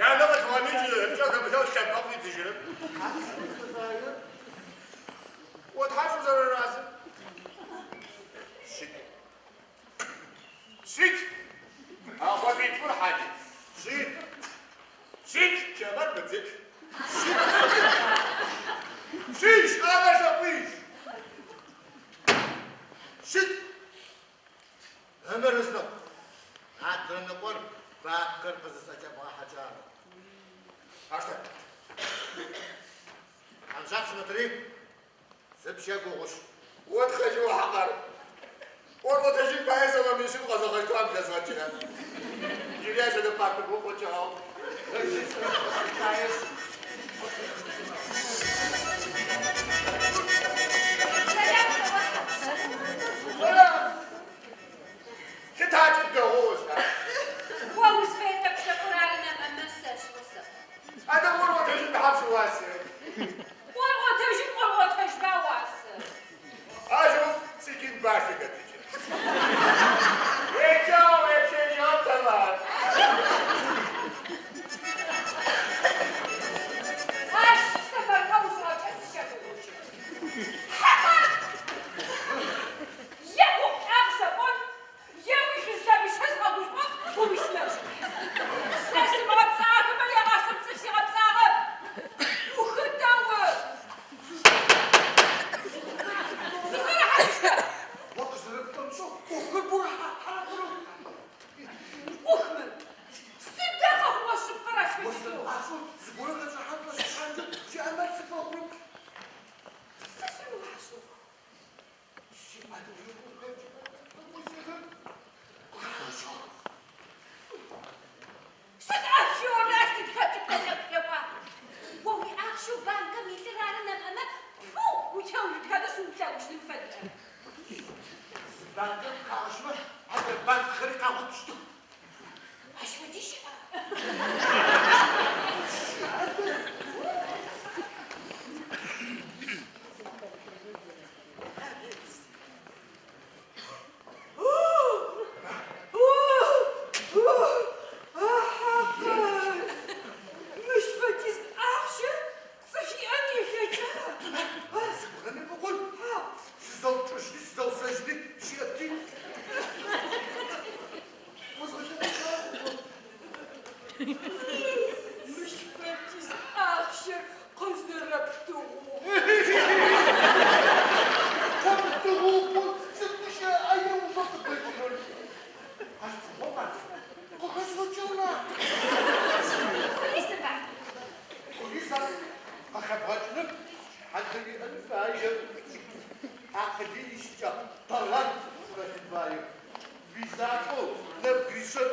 Янэ къылъфыгъэми джы ыпкӏэ хэмылъэу лъэбэкъу фидзыжьырэп. Ар сызфаер О Тхьэр узэрэразыр. Щыт. Щыт. Ахъобитфыр хьаджы. щыт. Щыт чэмэр быдзык. Щыт. Щыщ ӏанэ лъэкъуищ. Щыт. Ымыр ызныкъу. Адрэ ныкъор бабкэр къызысӏэкӏэбгъахьэкӏэ ары. Аштэ. Хьамшак, смотри, сыпщэгугъушъ. О тхьэжьы ухьакъар. ӏорӏотэжьын пае сомэ минищым къэзыгъэщтыгъэм блэзгъэкӏырэ. Джыри ащ фэдэ пакъыгоу къокӏыгъэу. Сэлам сэӏо. Сэлам. Лъытакӏэ дэгъоу ошӏа? О узфэе тӏэкӏу-шъокӏур ары нэмыӏэмэ сэшӏэ сэ. Адэ ӏорӏотэжьын тхьапш уасэ. ӏорӏотэжьын ӏорӏотэжьба уасэ. Ащыгъум сикин башэ хэтыкӏы. Уеджагъ, уепщэжьыгъэп, товар. Езгъашӏэу зыгорэ хэсшӏыхьан шӏошӏыхьанкӏэ джы амал сыфэхъурэп. Сэ сымыгъашӏэу. Сыд ахъщэу ара сыд хэкӏыпӏэ лъэпкъ О уиахъщэу банкэм илъыр ары нэмыӏэмэ, пфу, утеужъутхэнышъ умылъэгъущтым фэдэ. Банкэм хагъэщмэ, адрэ банкхэри къагъотыщтых. Ащ фэди щыӏа? Мыщ фэдиз ахъщэ цӏыф иӏэн елъэкӏа? Зыгорэми быгъун, сызэупчӏыжьыни сызэусэжьыни щыӏэпти. Мыщ фэдиз ахъщэр къызэрэптыгъугъ. Къэмытыгъугъэу сыд гущыӏэ ӏае ужэ къыдэкӏырэр? Ащ цӏыфэу ар къыхэзгъэкӏыгъ нахь. Кулисыба? Кулис ар къыхэбгъэкӏыным шъхьадэ иӏэн фае, акъыли ищыкӏагъ, талант хэлъын фае. Уизакъоу нэбгыришъэ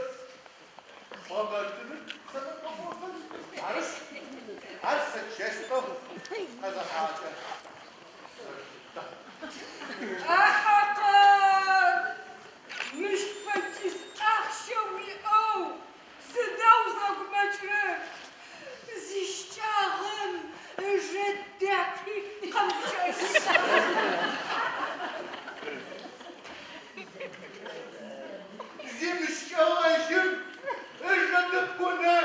бгъэмэтыныр къызэрыкӏо ӏофэп. Арышъ, ар сэ честнэу къэзэхьакӏэ. А Хьакъар, мыщ фэдиз ахъщэ уиӏэу сыда узгъэгумэкӏырэр? Зищыкӏагъэм ыжэ дахи къэмыгущыӏэжьыщт. Зимыщыкӏэгъэжьым ыжэ дэпкӏона?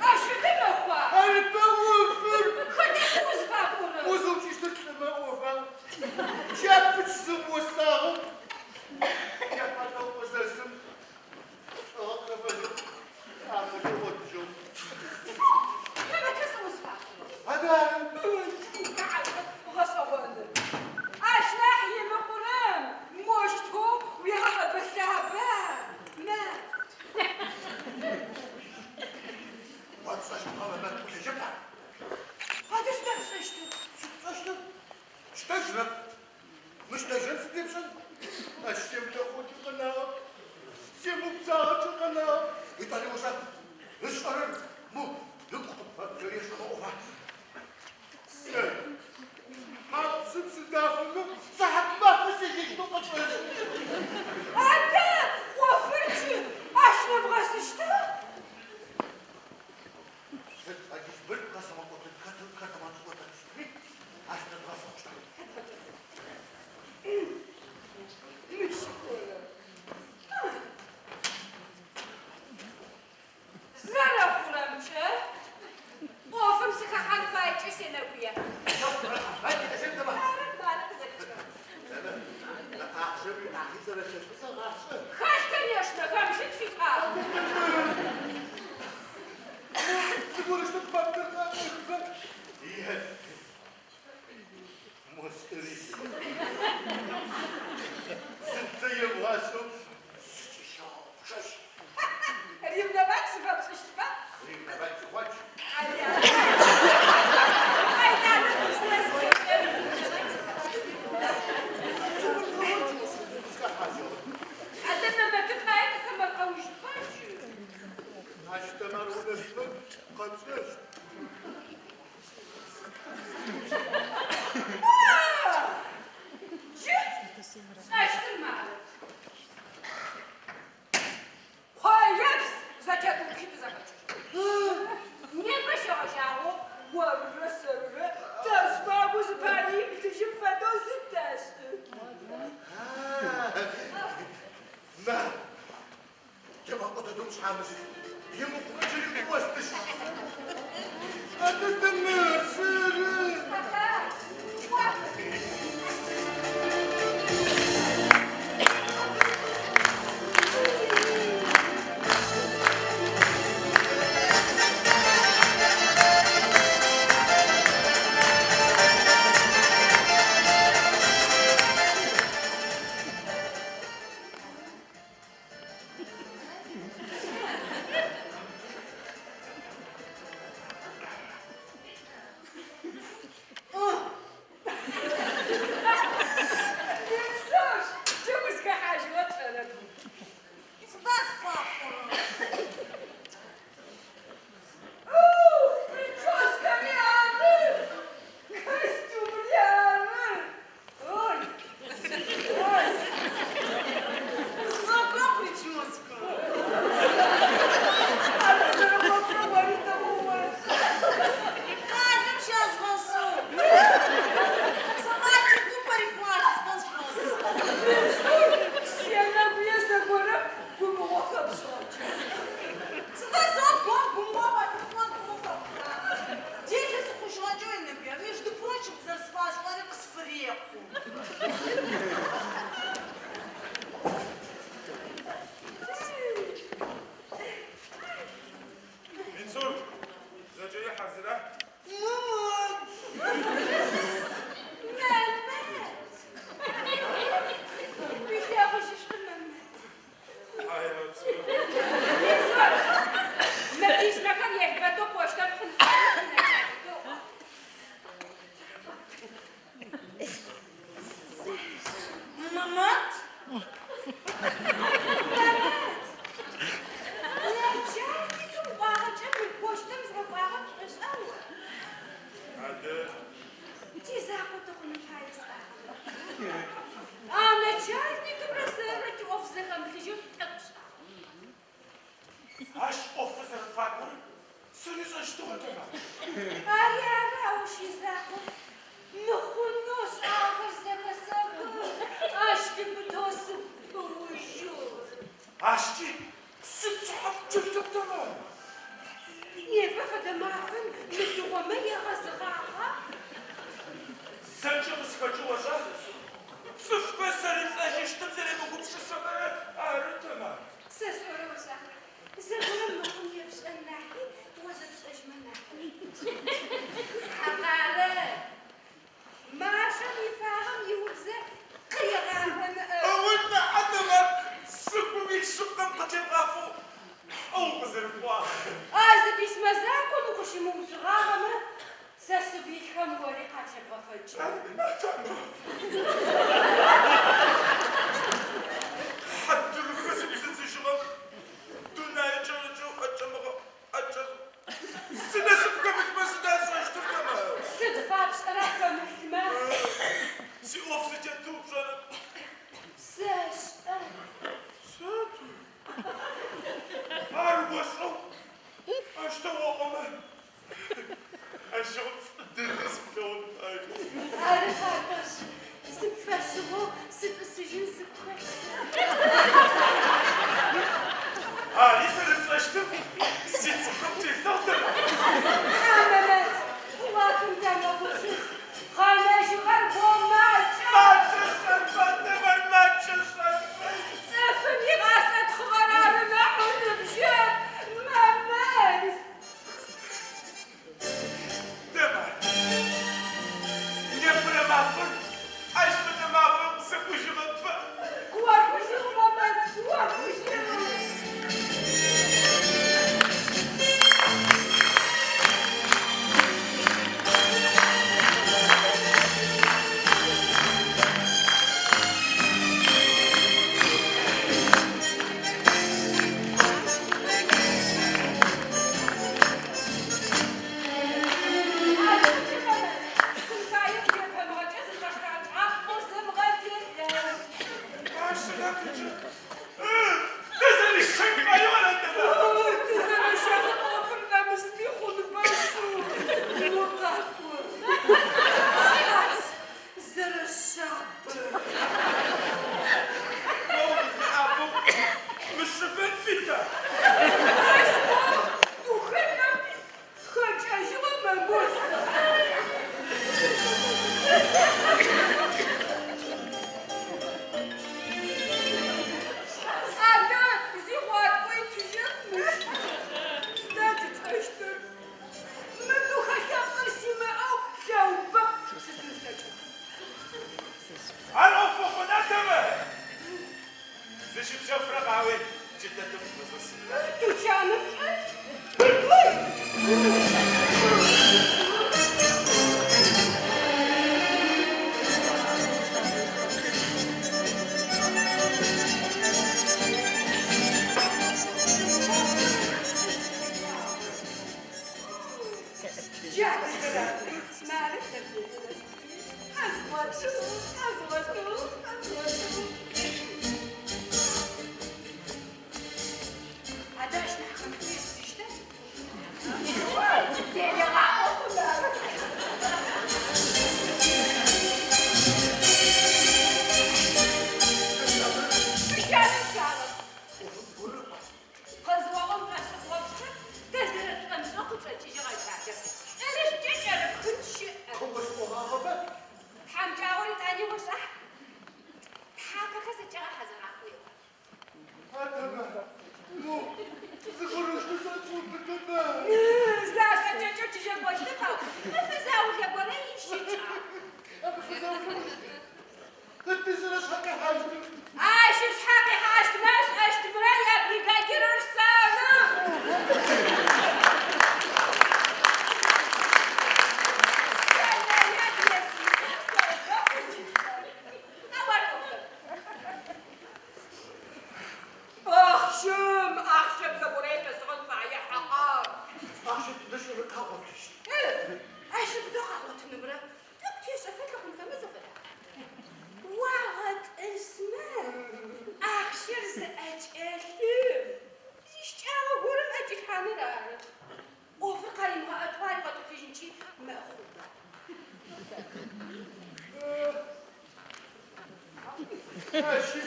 Ащ фэдэ мэхъуа? Арыба ӏофыр! Хэта сыгу зыфапӏорэр? Узэупчӏыщтыр лӏымэ ӏофа? Чапыч зымыосагъэм ехьылӏэу къызэсым, лӏыгъэ къыхэфэжьыгъ, акъыл ыгъотыжьыгъ. Мамэ, сэ узыфапӏорэр? Адэ ары. Гъэшӏэгъоныр. Ащ нахь имыкъурэм моущтэу уегъэӏэбэ-лъаба, мэ. О пшӏэщтыгъэ Мэмэт ӏулъыжьэп ар. Адэ сыда пшӏэщтыр? Сыд пшӏэщтыр? Щтэжьрэп. Мыщтэжьрэм сыд епшӏэн? Ащ семылъэӏугъэкӏи къэнагъэп, семыубзагъэкӏи къэнагъэп. Етӏани ошӏа, ышӏэрэр мо ыгу къыпфэплъэу ешӏэмэ ӏофа? Сэ хьапсым сыдафэмэ, сыхьат мафэ сежьэщтэу къэпшӏэщт. Адэ, ӏофыр джы ащ нэбгъэсыщта? Сыд фэдиз мылъку къэсымыгъотын хэтымыгъотыщтми, ащ нэбгъэсы хъущтэп. Мыщ горэ. Зэрэхъурэмкӏэ, ӏофым сыхэхьан фаекӏэ сенэгуе. Ары, мары къызэрикӏыгъэр. Хэлъ, конечно, хэмылъын шъуиӏа? Ревновать зыфэпшӏыщтба? Айдар, Адэ Мэмэты пае къысэмэркъэужьба джы? Джы сшӏэщтыр мары. Къоепс зэтетӏупщи тызэхэкӏыщт. Непэ щегъэжьагъэу орырэ сэрырэ тазфагу зыпари имылъыжьым фэдэу зытэшӏы. Мэ, темгъэкӏодэдым шъхьамыс, имыкъумэ джыри къыостыщт. Зэришӏэщтыгъэ Тэмар. Ари ары, ау ащ изакъоп. Мыхъунэу ышӏагъэхэр зэхэсэхы, ащ лъыпытэу сыгу пыужьы. Ащкӏи сицыхьэ птелъэп, Тэмар. Непэ фэдэ мафэм мылъыгъомэ егъэзыгъагъа? Зэкӏэ къызхэкӏыгъ ошӏа? Цӏыфхэр зэрэлӏэжьыщтым зэремыгупшысэхэрэр ары, Тэмар. Сэ сӏорэ ошӏа? Зэгорэм мыхъун епшӏэн нахьи, о зэпшӏэжьмэ нахьышӏу. Хьакъарэ, машэм ифагъэм иубзэ къырегъаӏо ныӏэп. Олахьэ, Тэмар, сыгум илъ шъыпкъэм къытебгъафэу шӏу укъызэрыпӏуагъ. А зы письмэ закъом укъыщымыуцугъагъэмэ, сэ сыгу илъхэм ори къатебгъэфэнкӏи. Хьадырыхэ зыгу зыдзыжьыгъэм дунае кӏэрыкӏэу ӏэкӏэмыгъэӏэкӏэ синасып хэмылъмэ сыда сшӏэщтыр, Тэмар? Сыд фапшӏэра хэмылъмэ? Сиӏоф зытетыр пшӏэрэп. Сэшӏэ. Сыд? Ар ошӏэу аущтэу оӏомэ, ащыгъум шӏу дэдэ сыплъэгъун фае. Ары пакӏошъ, сыпфэшъыгъоу сытӏысыжьын сыгу хэлъ. Ари зэрэпшӏэщтым сицыхьэ птелъыгъ, Тэмар. Хьа, Мэмэт, Алахьым тямыгъэгупшыс, къэнэжьыгъэр бо макӏэ. Макӏэ шъэрба, Тэмар, макӏэ шъэрба. Цӏыфым игъашӏэ тхъыгъэр ары нахь ыныбжьэп, Мэмэт. Тэмар, непэрэ мафэр ащ фэдэ мафэм къысэкӏужьыгъэп. Къыокӏужьыгъ, Мэмэт, къыокӏужьыгъ. Хэкӏэжьыгъэ Мэмэт. Адэ, зи гъуаткӏо итыжьэп мыщ. Сыда джы тшӏэщтыр? Мы духэ лъэпкъыр симыӏэу лъэубэкъу сыдзын слъэкӏыгъ. Ар ӏоф хъуна, Тэмар? Зыщыпщэфырэ къауи, джыдэдэм къыфэзгъэсын. Тучаным чӏэт. Джа мары къэзгъотыгъ, къэзгъотыгъ, къэзгъотыгъ. Адэ ащ нахь хэмытэу естыщта? Делэгъаӏо хъуна? Тучаным чъагъэп. Къэзыуагъэм къэсыгъопщтыр тэ зэрэтшӏомышӏэу къычӏэкӏыжьыгъэ кӏалэр. Лӏэнышъукӏэ кӏэрыпхын щыӏэп. Къыосӏогъагъэба? Тхьамыкӏагъор етӏани ошӏа? Тхьапэхэр зэкӏэ Ащи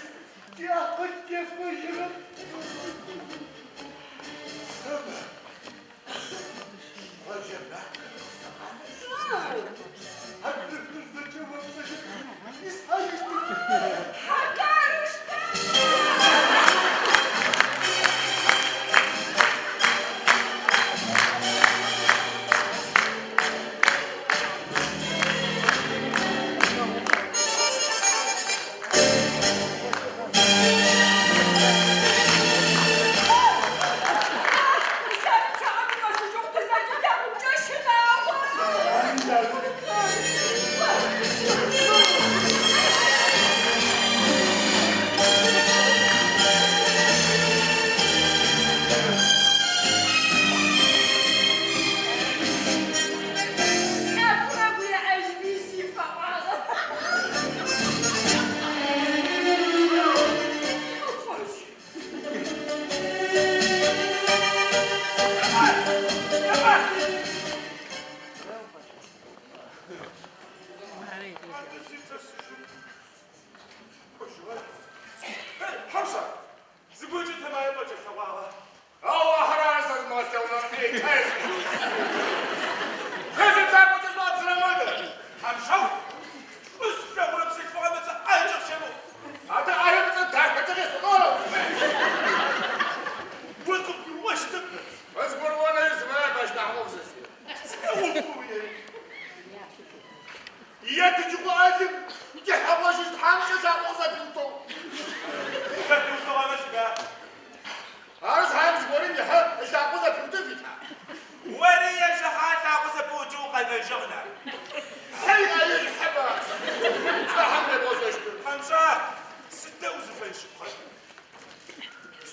тиакъыл тефэжьырэп. Сэмэ, къоджэ макъэр къысэгъанэшъ, адыгэр зэкӏэ о пцӏэкӏэ исхьажьыщтых. Хьакъарыщта! Зыгорэкӏэ Тэмае пӏэкӏэлъэгъуагъа? Ау ахэр ары сэзымыгъэлъэгъунэу ӏейкӏэ Хэзы лъакъокӏэ шӏуабзырэм фэдэ. Хьамшау, шӏу слъэгъурэ бзылъфыгъэм ыцӏэ ӏаекӏэ къысемыӏу. Адэ ӏаем ыцӏэ дахэкӏэ къесӏонэу ара узыфаер? О къыбгурыӏощтэп. Къызгурыӏонэуи сыфаеп ащ нахь ӏоф сэ сиӏэп. Сыда ӏофэу уиӏэр? Едыджыкъо Алым тихьэгъожьыжь тхьамыкӏэ лъакъо къызэпиутыгъ. Зэпиутыгъэмэ сыда? Ары шъхьаем зыгорэм ихьэ ылъакъо зэпиутын фита? Ори ежь ихьэ ылъакъо зэпыутыгъэу укъэнэжьыгъ нахь. Хьэ иӏа ежь хьэба? Сыда хьэм къебгъэшӏэщтыр? Хьамша, сыда узыфэе шъыпкъэр?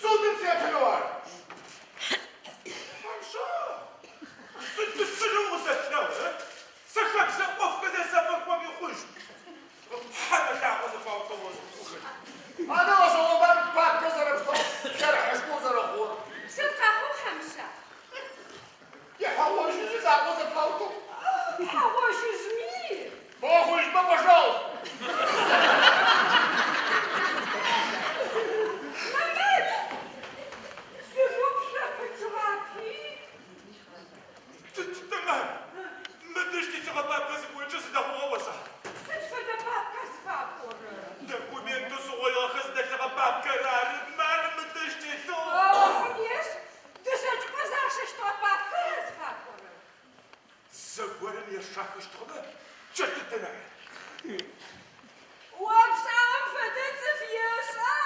Судым сетынэу ары. Хьамша, сыд быслъынэу укъысэлъэгъу, ы? Сэ хэбзэ ӏофхэр зесэфэх пӏоми хъущт. Хьэм ылъакъо зэпаутыгъэу узыфэе. Адэ гъэшӏэгъонба папкэ зэрэпштэу лъэрыхьышхо узэрэхъур? Сыд къэхъугъ, Хьамша? Тихьэгъожьыжь ылъакъо зэпаутыгъ. Хьэгъожьыжьми? Мыхъужьмэ, пожалуйста. Мэмэт! Сыгу пшъопычыгъапи? Тэмам, мыдэжь телъыгъэ папкэ зыгорэкӏэ зыдэхъугъэ ошӏа? Сыд фэдэ папка зыфапӏорэр? Документэу сыгъоигъэхэр зыдэлъыгъэ папкэр ары, мары мыдэжь телъыгъ. Алахьым ешӏ, дышъэкӏыпӏэ зашэщтыгъэ папкэр ара зыфапӏорэр? Зэгорэм ешахэщтыгъэмэ, чэтытэн ары. О пшӏагъэм фэдэ цӏыф ешӏа?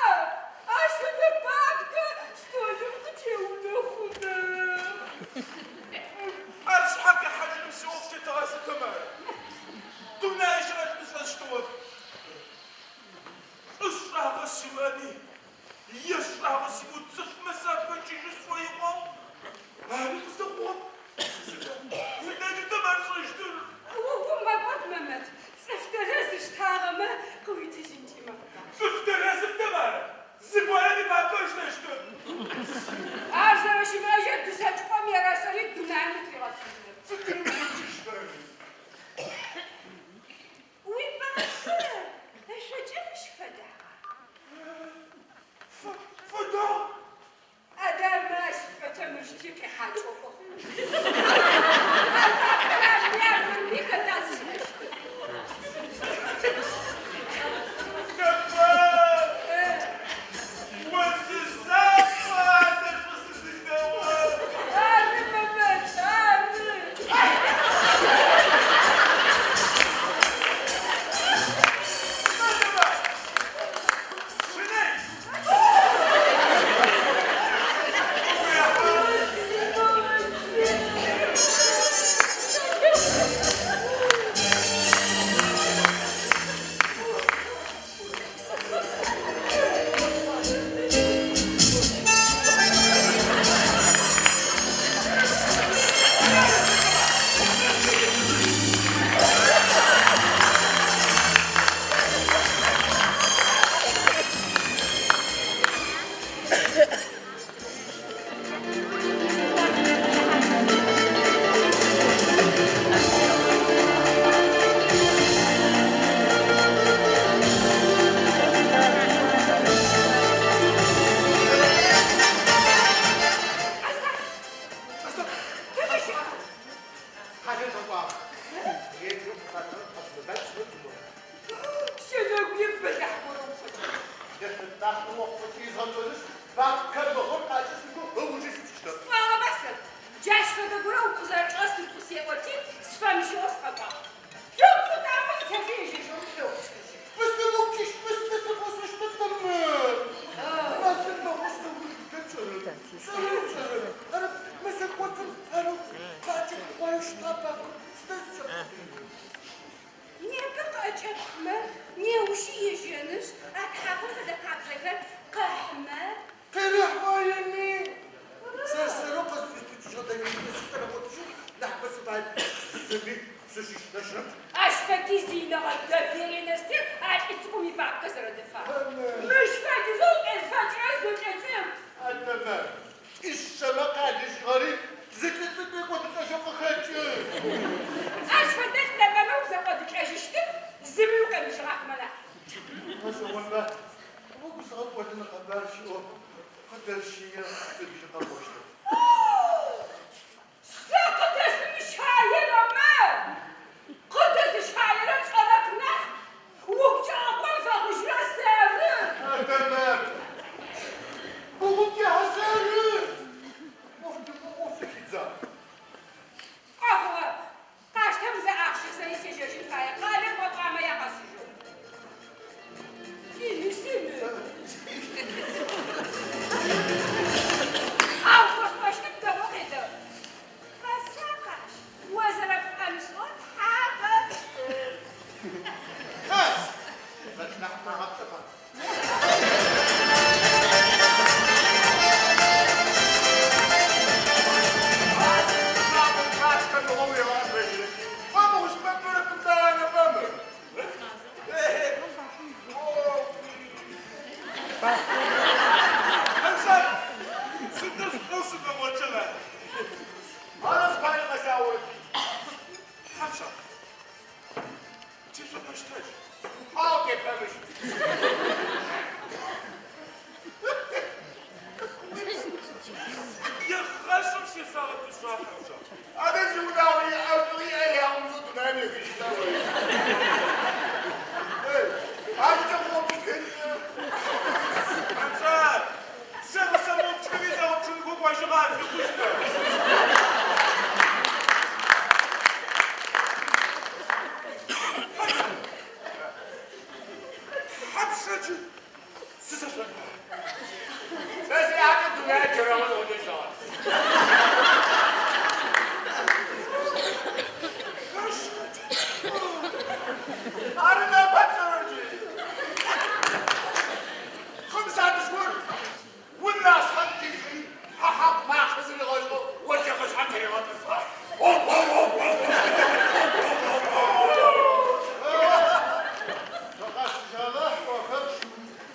Ащ фэдэ папкэ столым къытеунэ хъуна? Ар сшъхьэ къихьажьыным сиӏоф тетыгъа сэ, Тэмар? Дунае щыӏэщтым сшӏэщтыгъэп. Шӏу шӏагъэ симыӏэми, е шӏагъэ сиӏэу цӏыфмэ сахэкӏыжьы сшӏоигъуагъ. Ари къыздэхъугъэп. Сыда, сыда джы Тэмар сшӏэщтыр? Угу мыгъэкӏод, Мэмэт, цӏыф тэрэз ыштагъ. къысиӏуагъ. Ежьым къыхахыгъэр къэзымыбэч ыцӏыгу. Сенэгуе бэлахь горэ уфэдагъ. Ефэндахьым охъу изгъэкӏонышъ, бабкэр мыгъор къакӏэлъыкӏоу ыужы сикӏыщтэп. Сӏуагъэба сэ, джащ фэдэ горэ укъызэрэчӏэсыр къысеӏоти, сфэмыщыӏэу сыкъэкӏуагъ. Тыгу къутамэ зытефи ежьыжьэу шъуеупчӏыжьы. Бысымыупчӏыщт, бысымы сыфэсыщтэп мыр. Мэзым мыгъо сыуж дэкӏырэп. Пшӏэрэр пшӏэрэп. Арэп, мэзэ кӏоцӏым арэу къакӏэхъугъэу щыта бабкэр сыда зыкӏэпхъутырэр? Непэ къыӏэкӏэпхымэ, неущи ежьэнышъ, а тхьагъэм фэдэ къабзэхэр къыхьымэ. Къерэхьаеми, сэр-сэрэу къэсӏуитӏукӏыжьыгъэ доверенностыр зэрэгъотыжьэу нахьыбэ сыфаеп, зыми сыщыщынэжьырэп. Ащ фэдиз иинэгъэ доверенностыр а лӏы цӏыкӏум ибабкэ зэрэдэфагъэр. Мыщ фэдизэу укъезфэкӏырэр зы лӏы цӏыкӏу. Адэмэ, лӏишъэмэ къялыжьыгъэри зы лӏы цӏыкӏу екӏодылӏэжьэу къыхэкӏы. Ащ фэдэ нэмэмэ узэкӏодылӏэжьыщтым зыми укъемыжьыгъахэмэ нахь. Гъэшӏэгъонба, угу зыгъэкӏодын къэбар щыӏэу къыдэсщые ыгуи къэкӏощтэп. Сэ къыдэсымыщаерэмэ, къыдэзыщаерэр лӏэрэп нахь, угу кӏакъом фэхъужьрэр сэры. Адэмэ, угу кӏыхьэ сэры! ӏоф дэгъу ӏоф зэхидзагъ. Къэхъугъэп. Къаштэ зэ ахъщэ, сэри сежьэжьын фае, къалэм кӏуапӏамэ якъэсыжьэу. Сины, сины. Ау къосӏощтым дэгъоу къедэӏу. Фэсакъ ащ, о зэрэпшӏомышӏэу тхьагъэпцӏы. Хьа! Сэщ нахь тхьагъэпцӏыба? Егъэшӏым сешъуагъэпышъ, Хьамзат. Адэ зиунагъо иӏэшӏугъи иӏэягъымзэу дунаим ехыжьыщта ори? Эй, ащкӏэ къыопщытхэнкӏэ. Хьамзат, сэ къысэмыупчӏыми зэгъэпчъынхэу кӏожьыгъэ афихъущтэп. Хьамзат, джы сызэшъонба? Сэ сиӏакӏэ дунаир чэрэгъу зыгъокӏэщтыгъэ. Ары непэ пшӏэрэр джы. Хъымсадышхор унашъхьэм къифи, хьэ хьакъу макъэ зыригъэшӏэу оджэкъышъхьэм тыригъэтӏысхьагъ. Тыкъэсыжьыгъэмэ, ӏофэп.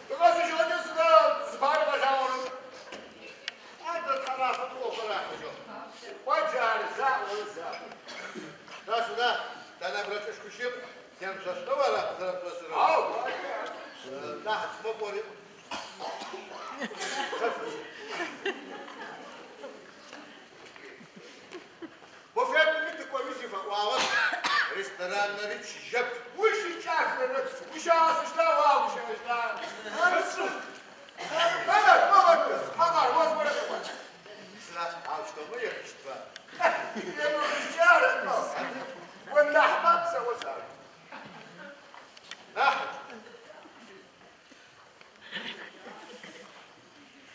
Тыкъэсыжьыгъэкӏэ сыда зыпари къэлъагъорэп. Адэ тхьамафэм ӏофыр ахьыжьыгъ. Кӏо джары, заӏо, заӏо. Да сюда, Данабрэ лӏышхущым темышъошӏэу ара къызэрэпшӏошӏырэр? Ау, Нахь цӏыкӏоу пӏори. Буфетми тыкӏоми зыфэӏуагъэп, ресторанри чыжьэп. Ущыкӏахэрэп, ущагъэсыщта, уагъэгущыӏэщта? Ары, ары, Хьакъар, о зыгорэ къеӏуат. Сыда аущтэумэ ехыщтба? Емыхыщти ары, о нахьба псэошъ ары. Нахьыкӏ.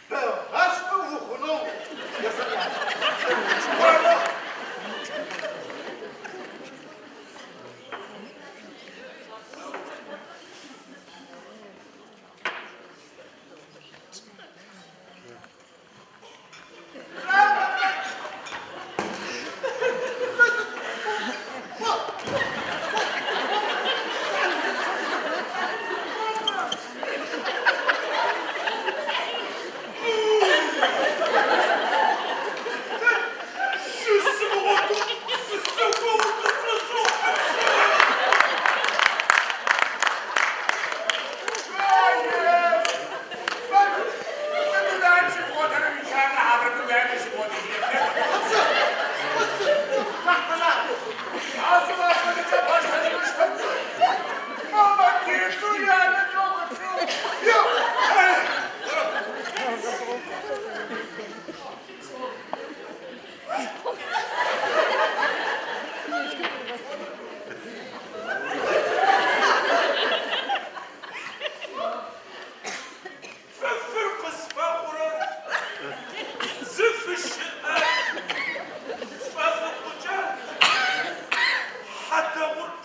Бэгъашӏэ ухъунэу есэӏуагъ. Ары.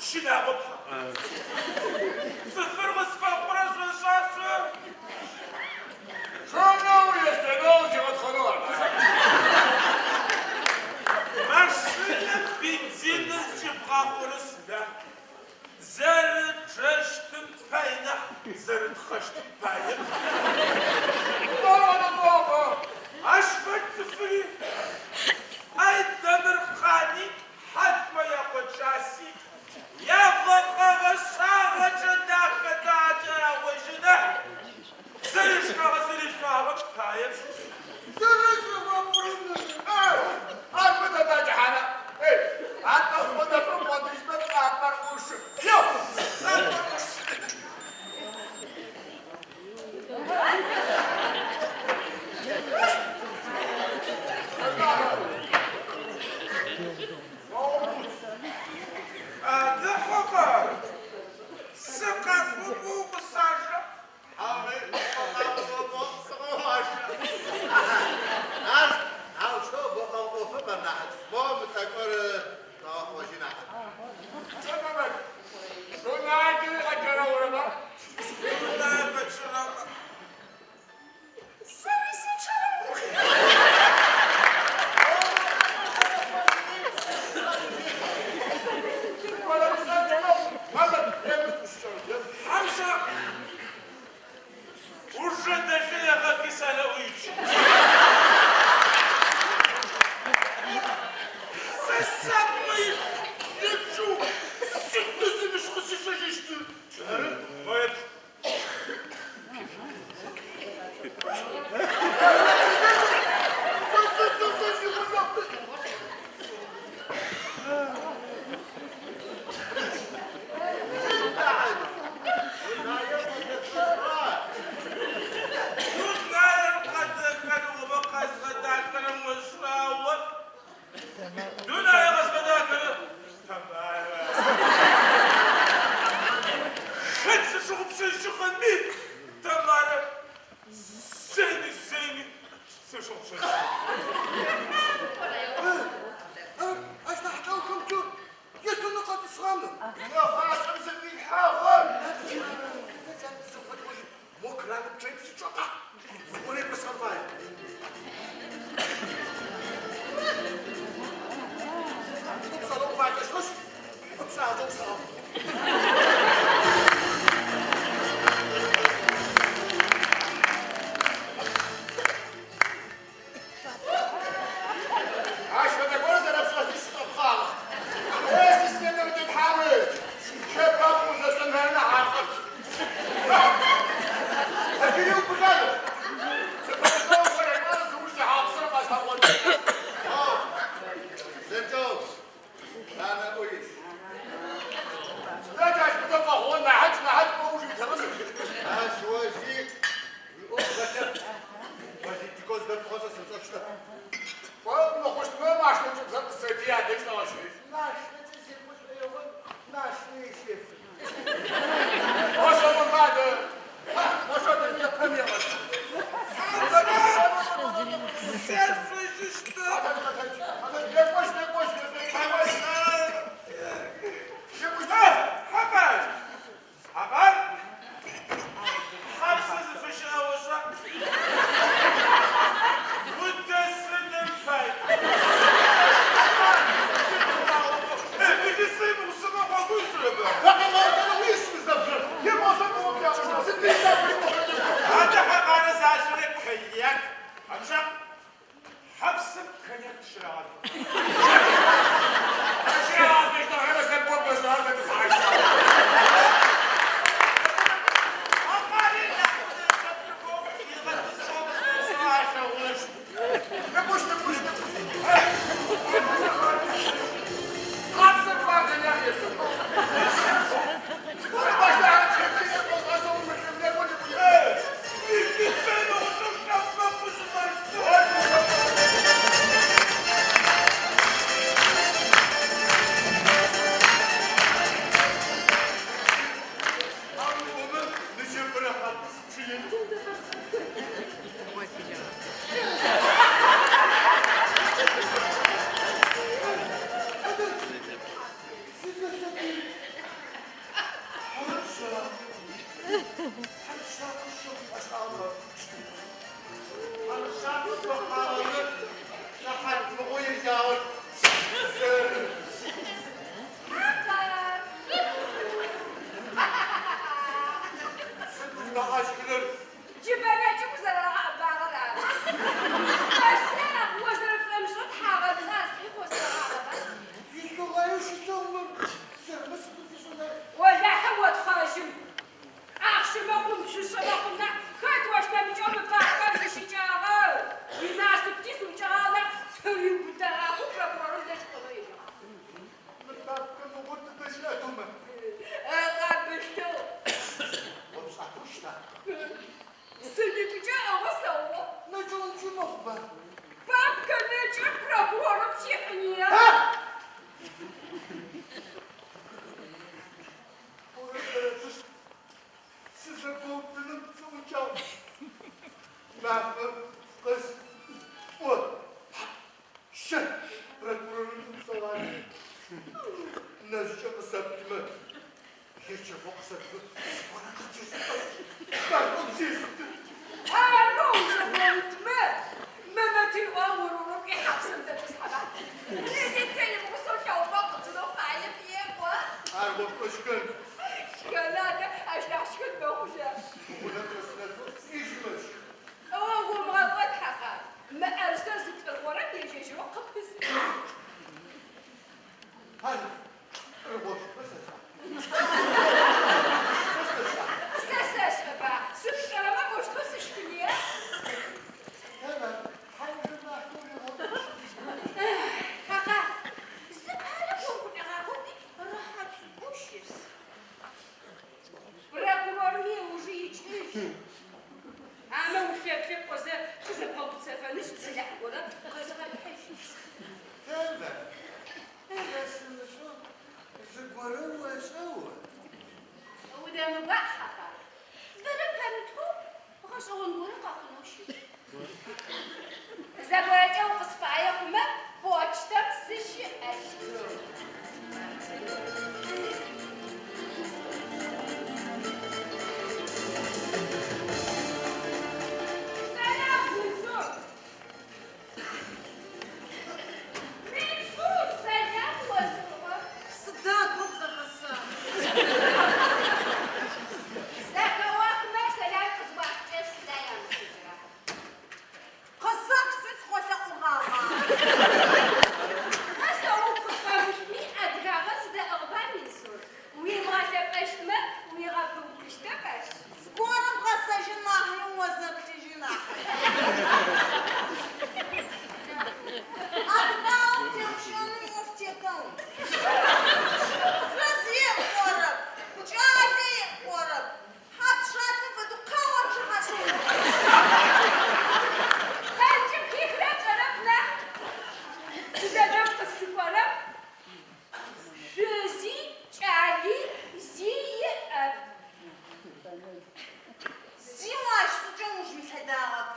Щынагъоп. Цӏыфыр къызфэхъурэ шъошӏа шъо? Шэнэу ешъонэу зигъэтхъэнэу ара? Машинэм бензиныр зыкӏибгъахъорэр сыда? Зэрычъэщтым пай нахь, зэрытхъэщтым паеп. Ащ фэд цӏыфыри, Айдэмыркъани, Хьаткъо якъокӏаси, ягъэхъэгъэ-шӏагъэкӏэ дахэ дахэкӏэ раӏожьы нахь, зэрешхагъэ-зэрешъуагъэм паеп. Адэ, хъугъэ, сы къэсӏоу укъысажэ? Ар аущтэу ӏофэп, ар нахьыкӏ. Мо мы тӏэкӏор хэгъэхъожьы нахьыкӏ. Сэри сичъэрэу. Хьамза, ужэ дэлъы егъэхи санэӏу икӏ. Сэ сапэ икӏэу сыд зымыщ къысишӏэжьыщтыр? Моеп. Дунаир къэдэхэныгъомэ къэзгъэдахэрэм ошӏа о? Дунаир къэзгъэдахэрэр Тэмарэ. Хэт сыщыгъупшэжьыгъэми, Тэмарэ, зэми, зэми сыщыгъупшэжьыгъэп. Ащ нахь кӏэухымкӏэ ешъонэу къэтӏысыгъэмэ. Егъашӏэм зыӏуилъхьагъэр. Мо краным чъэи псы чӏэкъа? Зыгорэ епэсыгъэн фае. Упшӏэнэу уфакӏэщтышъ, упшӏагъэкӏэ усэгъэгъу. Ащ фэдэ горэ зэрэпшӏэщтыр сшӏэпхъагъэ. Е системэм тетхьамыкӏ, чэпэм узэшӏэнхэр нахь акъыл. Ыджыри угузажъо. Сыпэӏудзыгъэу горэ зыуж сихьапсыр къэслъэгъун. Зэкӏэу, санэӏу ис. Сыда? Чэфэу къысэтхы, зыгорэ къыстешӏыкӏыгъ. Машӏом зесты. Арэу узэбэутмэ, Мэмэт ыӏуагъ орорэу кӏуи хьапсым дэтӏысхьэба. Милицие имыгъусэу лъэубэкъу ыдзынэу фаеп еӏо. Ар о пшӏошхэн. Шхэн адэ, ащ нахь шхэн мэхъужьа. Гъунэм нэсынэсэу ижьмэщ. О умыгъэкӏод, Хьакъар. Мыӏэрысэр зытӏыргъорэм ежь-ежьырэу къыпызыщт. Ар тӏыргъощтмэ сэшӏа? Сэшӏа? Сэ сэшӏэба, сыпшӏэрэмэ моущтэу сышхыныя? Тэмэм, хьанджэ махьэу ригъэкӏущт. Хьакъар, зыпари къыохъулӏэгъагъэу рэхьат цӏыкӏоу щыс. Прокурорми ыужы икӏыжь. Амэ улъэплъэ пӏозэ къызэбгъэгуцэфэнышъ, бэлахь горэ къэзгъэхьыжь. Тэмэм, сэ сымышӏэу зыгорэ ошӏэ о? Удэмыгуаӏ, Хьакъар. Бэрэ пэмытэу гъэшӏэгъон горэ къэхъунэу щыт. Зэгорэкӏэ укъысфае хъумэ, почтэм сыщыӏэщт. Сэлам, Минсур! Минсур, сэлам осӏугъэ. Сыда куп зэхэса? Зэхэохмэ, сэлам къызыуахыкӏэ сыда ямыхыжьрэ? Къэсах сыд схъолъэӏугъагъа? Къэсэупхъыфэмышӏуми, адыгагъэр зыдэӏыгъба, Минсур? Уимыгъэлъэпӏэщтмэ, уигъэпыутыщтэп ащ. Зыгорэм къэсэжьын нахьи озэплъыжьын нахь. Адыгагъэм теущэным ӏоф тетэу. Шъуз иӏ пӏорэп, кӏалэ иӏ пӏорэп, хьат-шатым фэдэу къэгъэчъыхьэ шъыу. Пэнкӏым хихрэ тшӏэрэп нахь, джыдэдэм къыслъыкӏорэп. Шъузи, кӏали зи иӏэп. Зи ащ шӏукӏэ уж уилъэдагъэп.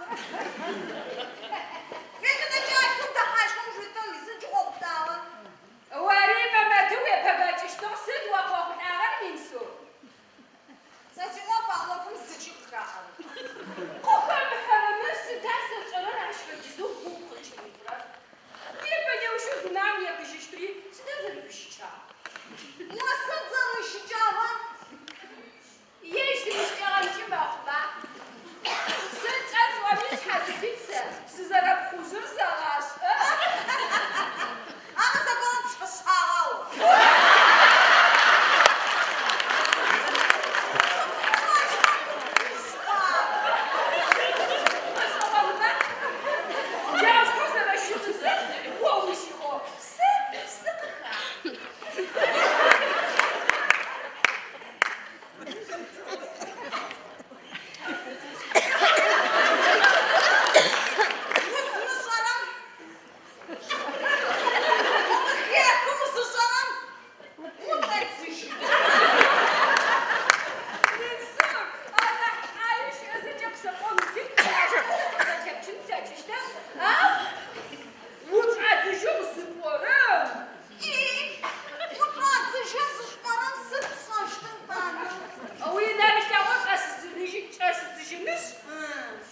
Уетӏэнэ кӏалэхэм дэхьащхэм уж уитыгъэми, сыд джы къохъулӏагъэр? Ори Мэмэты уепэгэкӏыщтыгъ, сыд о къохъулӏагъэр, Минсур? Сэ сиӏоф а ӏофым зыкӏи къыхахьэрэп. Къыхэмыхьэрэмэ, сыда сэ сшӏэрэр ащ фэдизэу угу къыкӏырихырэр? Непэ неущэу дунаим ехыжьыщтри сыда зэрэуищыкӏагъэр? О сыд зэрэуищыкӏагъэр? Ежь симыщыкӏэгъэнкӏи мэхъуба? Сыд цӏэ сӏоми шъхьэзыфит сэ, сызэрэпхъужъыр сэгъашӏэ. Ары зэгорэм пшӏошъагъэу. Гъэшӏэгъонба? Джаущтэу зэрэщытызэ, о ущыӏэу сэ сыкъыхахь. Узымышӏэрэм, укъыхехы узышӏэрэм, учӏэдзыжьы. Минсур, Алахь ӏаеу щыӏэ зэкӏэ къысэпӏон уфит, ащ сэ сыкъызэтепчын плъэкӏыщтэп, ау учӏадзыжьыгъ зыпӏорэм. И, учӏадзыжьыгъ зышӏорэм сыд пшӏэщтыр, Панэ? Уинэрылъэгъу чӏэсыдзыжьынышъ,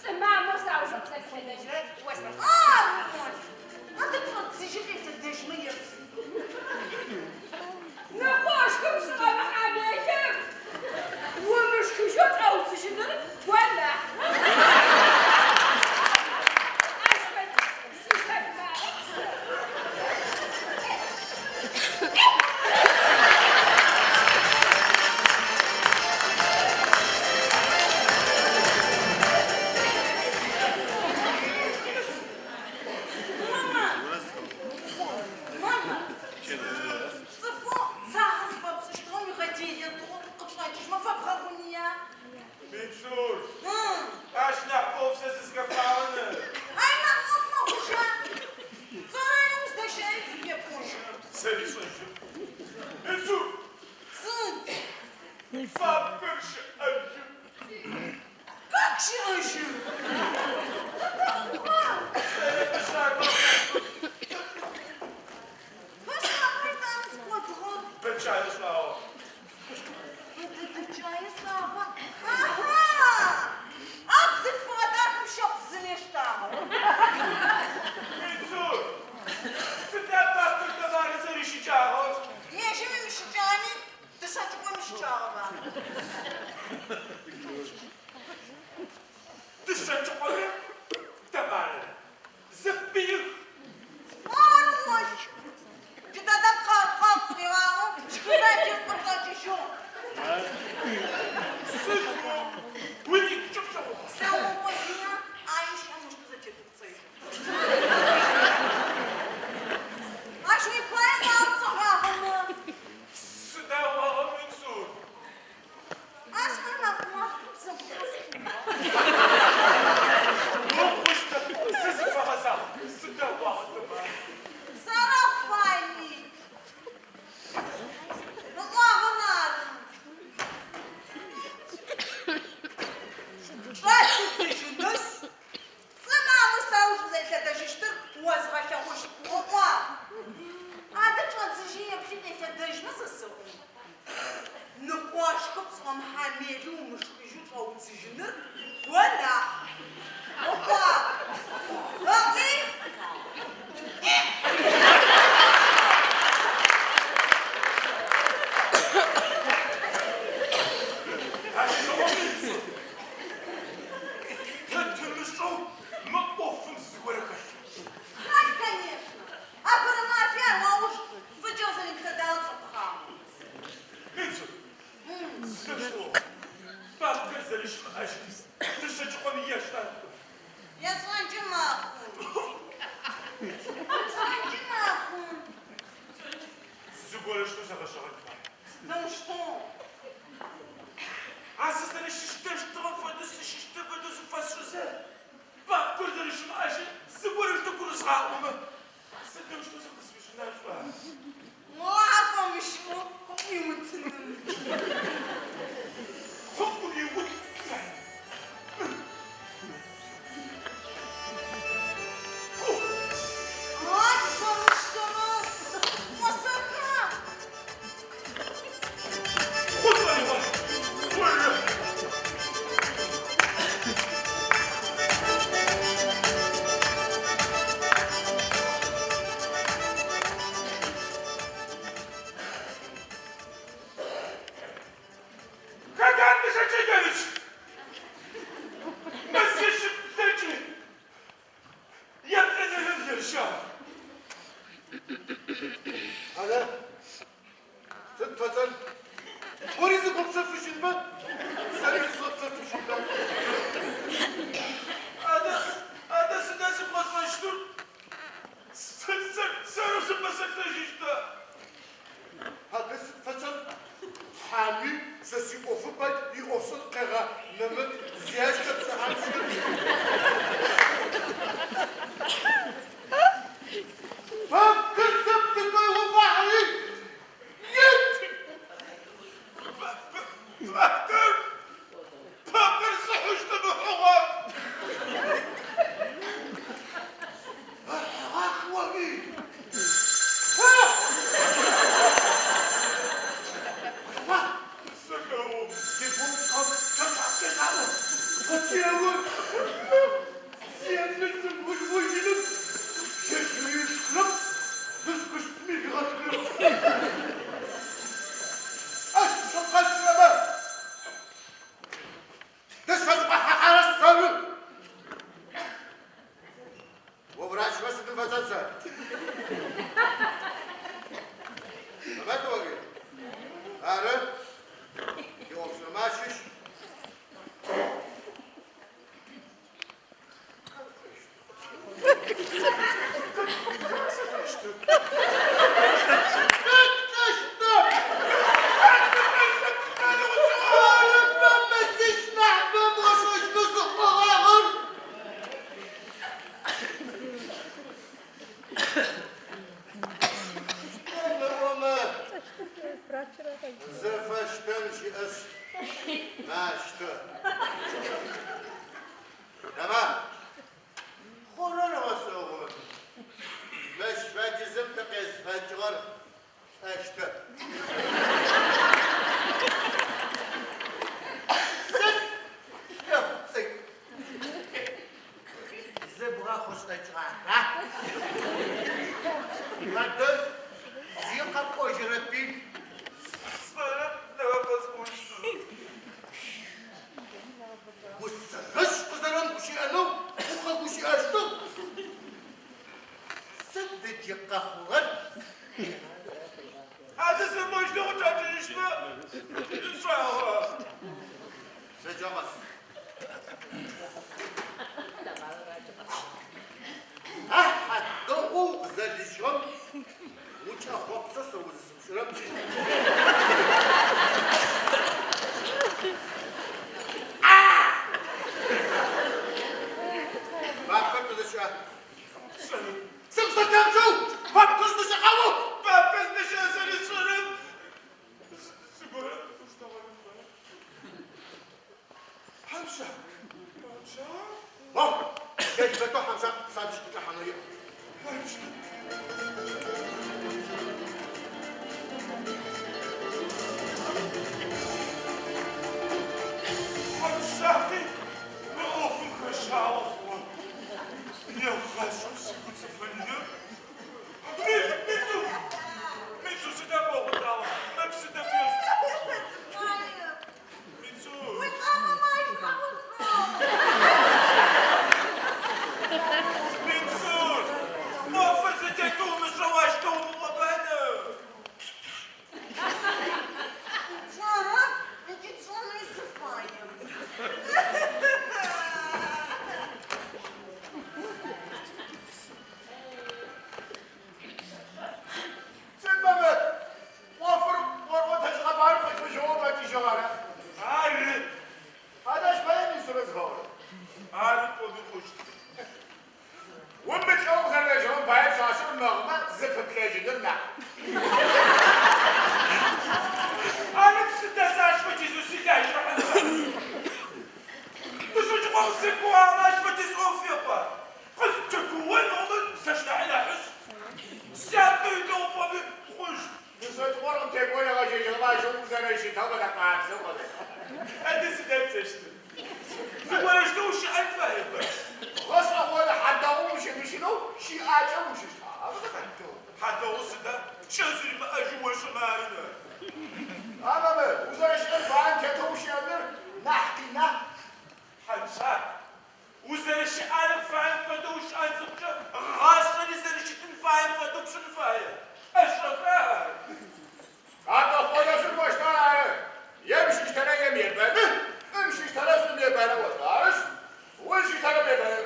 лӏымамэу саужы къызэрилъэдэжьырэр осӏон. Ары, Моль, адэ чӏэдзыжьи къелъэдэжьмэ еплъ. Ныкъошхым сыгъэмыхьамелым, умышхыжьэу чӏэудзыжьыныр гонахь. Ащ фэдиз сишхэлмагъэп сэ. Мама! Мама! Цӏыфэу цахьэ зыфэпшӏыщтыгъэм уигъэделэтыгъэу къычӏэкӏыжьмэ фэбгъэгъуния? Минсур, ащ нахь ӏоф сэ зызхэфагъэны. Ай нахь ӏоф мэхъужьа? Зэраеу уздэщыӏэри зыпепӏожьырэп. Сэри сшӏэжьырэп. Минсур! Сыд? Бабкэр щыӏэжьып. Как щыӏэжьып? Тыдэ хъугъа? Сэри къысаӏуагъ, Минсур. Бэшӏагъэ етӏанэ зыкӏодыгъэр. Бэкӏае шӏагъэ. Бэдэдэ. Сфэмыхьамелэу умышхыжьэу чӏэуцыжьыныр гонахь. Ыӏуагъ. Ыӏуи, Ащыгъум ицӏыф. Тэ тымышӏэу мы ӏофым зыгорэ хэлъ. Хэлъ, конечно. Апэрэ мафи ар уауж фыкӏэу зэримылъэдагъэр цӏыпхъагъ. Ицӏыф. Сыдэущтэу бабкэр зэрэщымыӏэжьым Дышъэкӏыкъом ешӏа? Ешӏэнкӏи мэхъу. Ешӏэнкӏи мэхъу. Зыгорэущтэу зэгъэшӏэгъэн фае. Сыдэущтэу? А сызэрэщыщтэщтыгъэм фэдэу сыщыщтэ фэдэу зыфэсшӏызэ, бабкэр зэрэщымыӏэжьыр зыгорэущтэу гурызгъаӏомэ, сыдэущтэу зыкъысфишӏына шъуӏуа? Мо ар фэмыщыӏэу къыӏуиутыным. Къыӏуиут фае. Ар фэмыщтэмэ, осэха? Хъун, Мариуа, оры. Каган Мишачикович! Мэзищым блэкӏи, еплӏэнэрэм ежьагъ. Ары, сыд фэшӏэн? Ори зыбгъэпсэфыжьынба, сэри зызгъэпсэфыжьынба. Адэ, адэ сыда зыбгъэлӏэщтыр? Сэрэу сыпэсэлӏэжьыщта? Адэ сыд фэшӏэн? Тхьами сэ сиӏофыпэ иӏофшӏэн къегъанэмэ, зи ащ хэпшӏыхьан щыӏэп. Папкэр зэптыгъэуфахьи, ет! Папкэр, папкэр сыхьыщтым ыхьыгъа? Ыхьыгъах ори! Ха! Олэгъуа! Зэхэо. Зигугъу пшӏыгъэм къытео. Земысыгужьыным ежьыри ышхырэп, зышхыщтми ригъэшхырэп. Ащ шъукъэсырэмэ, дышъэкӏ хьэхьарэ сэры. О врачмэ сыдым фэшӏэн сэ? Мэмэт ори? Ары, тиӏофшӏэмэ ащыщ. Зэфэщтэн щыӏэшъ, мащтэ. Тэмам. Хъурэр гъэшӏэгъон. Мыщ фэдизым тыкъезфэкӏыгъэр лӏэщтэп. Сыд лъэхъу цӏыкӏу зыбгъэхъушӏэкӏыгъаха? Адэ зи къэпӏожьырэпи? Сшӏэрэп нахь къэсӏощтыр. Усэрэщ къызэрэмыгущыӏэнэу укъэгущыӏэщтыгъ. Сыд ыджы къэхъугъэр? Адэ сэ моущтэу къычӏэкӏыжьыщтмэ сшӏагъэ. Сэджэгъэс. А хьадэгъоу укъызэлыжьыгъэм укӏэхъопсэу сэ узысыпшӏырэп. Бабкэр тыдэ щыӏа? Сыкъызэтемыпшэу бабкэр зыдэщыӏагъэу! Бабкэр зыдэщыӏэр сэри сшӏэрэп. Зыгорэ ӏуштэгъэн фае. Хьамшакъ, Хьамшакъ. О, елбэтэу Хьамшакъ садэжь къычӏэхьанэу еӏо. Хьамшакъ. ежьэжьыгъэмэ ащэу узэрэщытэу фэдэкъабзэу къэнэжьыгъ. Адэ сыда пшӏэщтыр? Зыгорэущтэу ущыӏэн фаеба? Гъэшӏэгъоны хьадэгъум ущымыщынэу щыӏакӏэм ущыщта? Хьадэгъу сыда? Пкӏэ зэримыӏэжьэу ошӏэмэ ары ныӏа. Амэмэ, узэрэщыӏэн фаем тетэу ущыӏэныр нахь къина. Хьаншъау, узэрэщыӏэн фаем фэдэу ущыӏэн зыхъукӏэ, гъашӏэри зэрэщытын фаем фэдэу пшӏын фае. ӏэшӏэха ар? Къатӏэхъонэшъур мощта ары. Ем щыщтэрэ ем ебэны, шӏум щыщтэрэ шӏум ебэны ошӏа. Арышъ, узщыщтэрэм ебэны.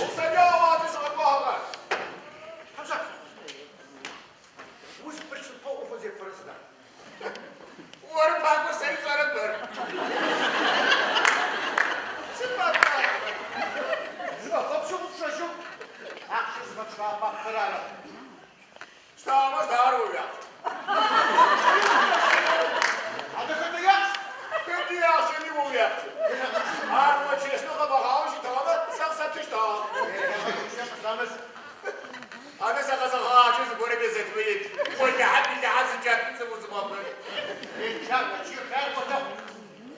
Укъысэджагъ, адэ сыкъэкӏуагъэ. Хьамзат, узпылъ шъыпкъэу ӏофэу зепфэрэр сыда? Оры пакӏо сэри сшӏэрэп ар. Сыд пакӏо? Зымэфэпщыгъупшэжьэу ахъщэ зыфэпштэгъэ папкэр ары. Щтагъэмэ щтагъэр о уиахъщ. Адэ хэта иахъщ? Хэти иахъщэми о уиахъщ. Ар о честнэу къэбгъэгъагъэу щытыгъэмэ, сэ къысэптыщтыгъэ. Къысамыт. Адэ сэ къэзгъэгъагъэкӏэ зыгорэм езэтымэ еплъ. Олахьэ билахьэ зыкӏэпи цӏыф узымгъэпэн. Чапычи хъяр къотэхъу.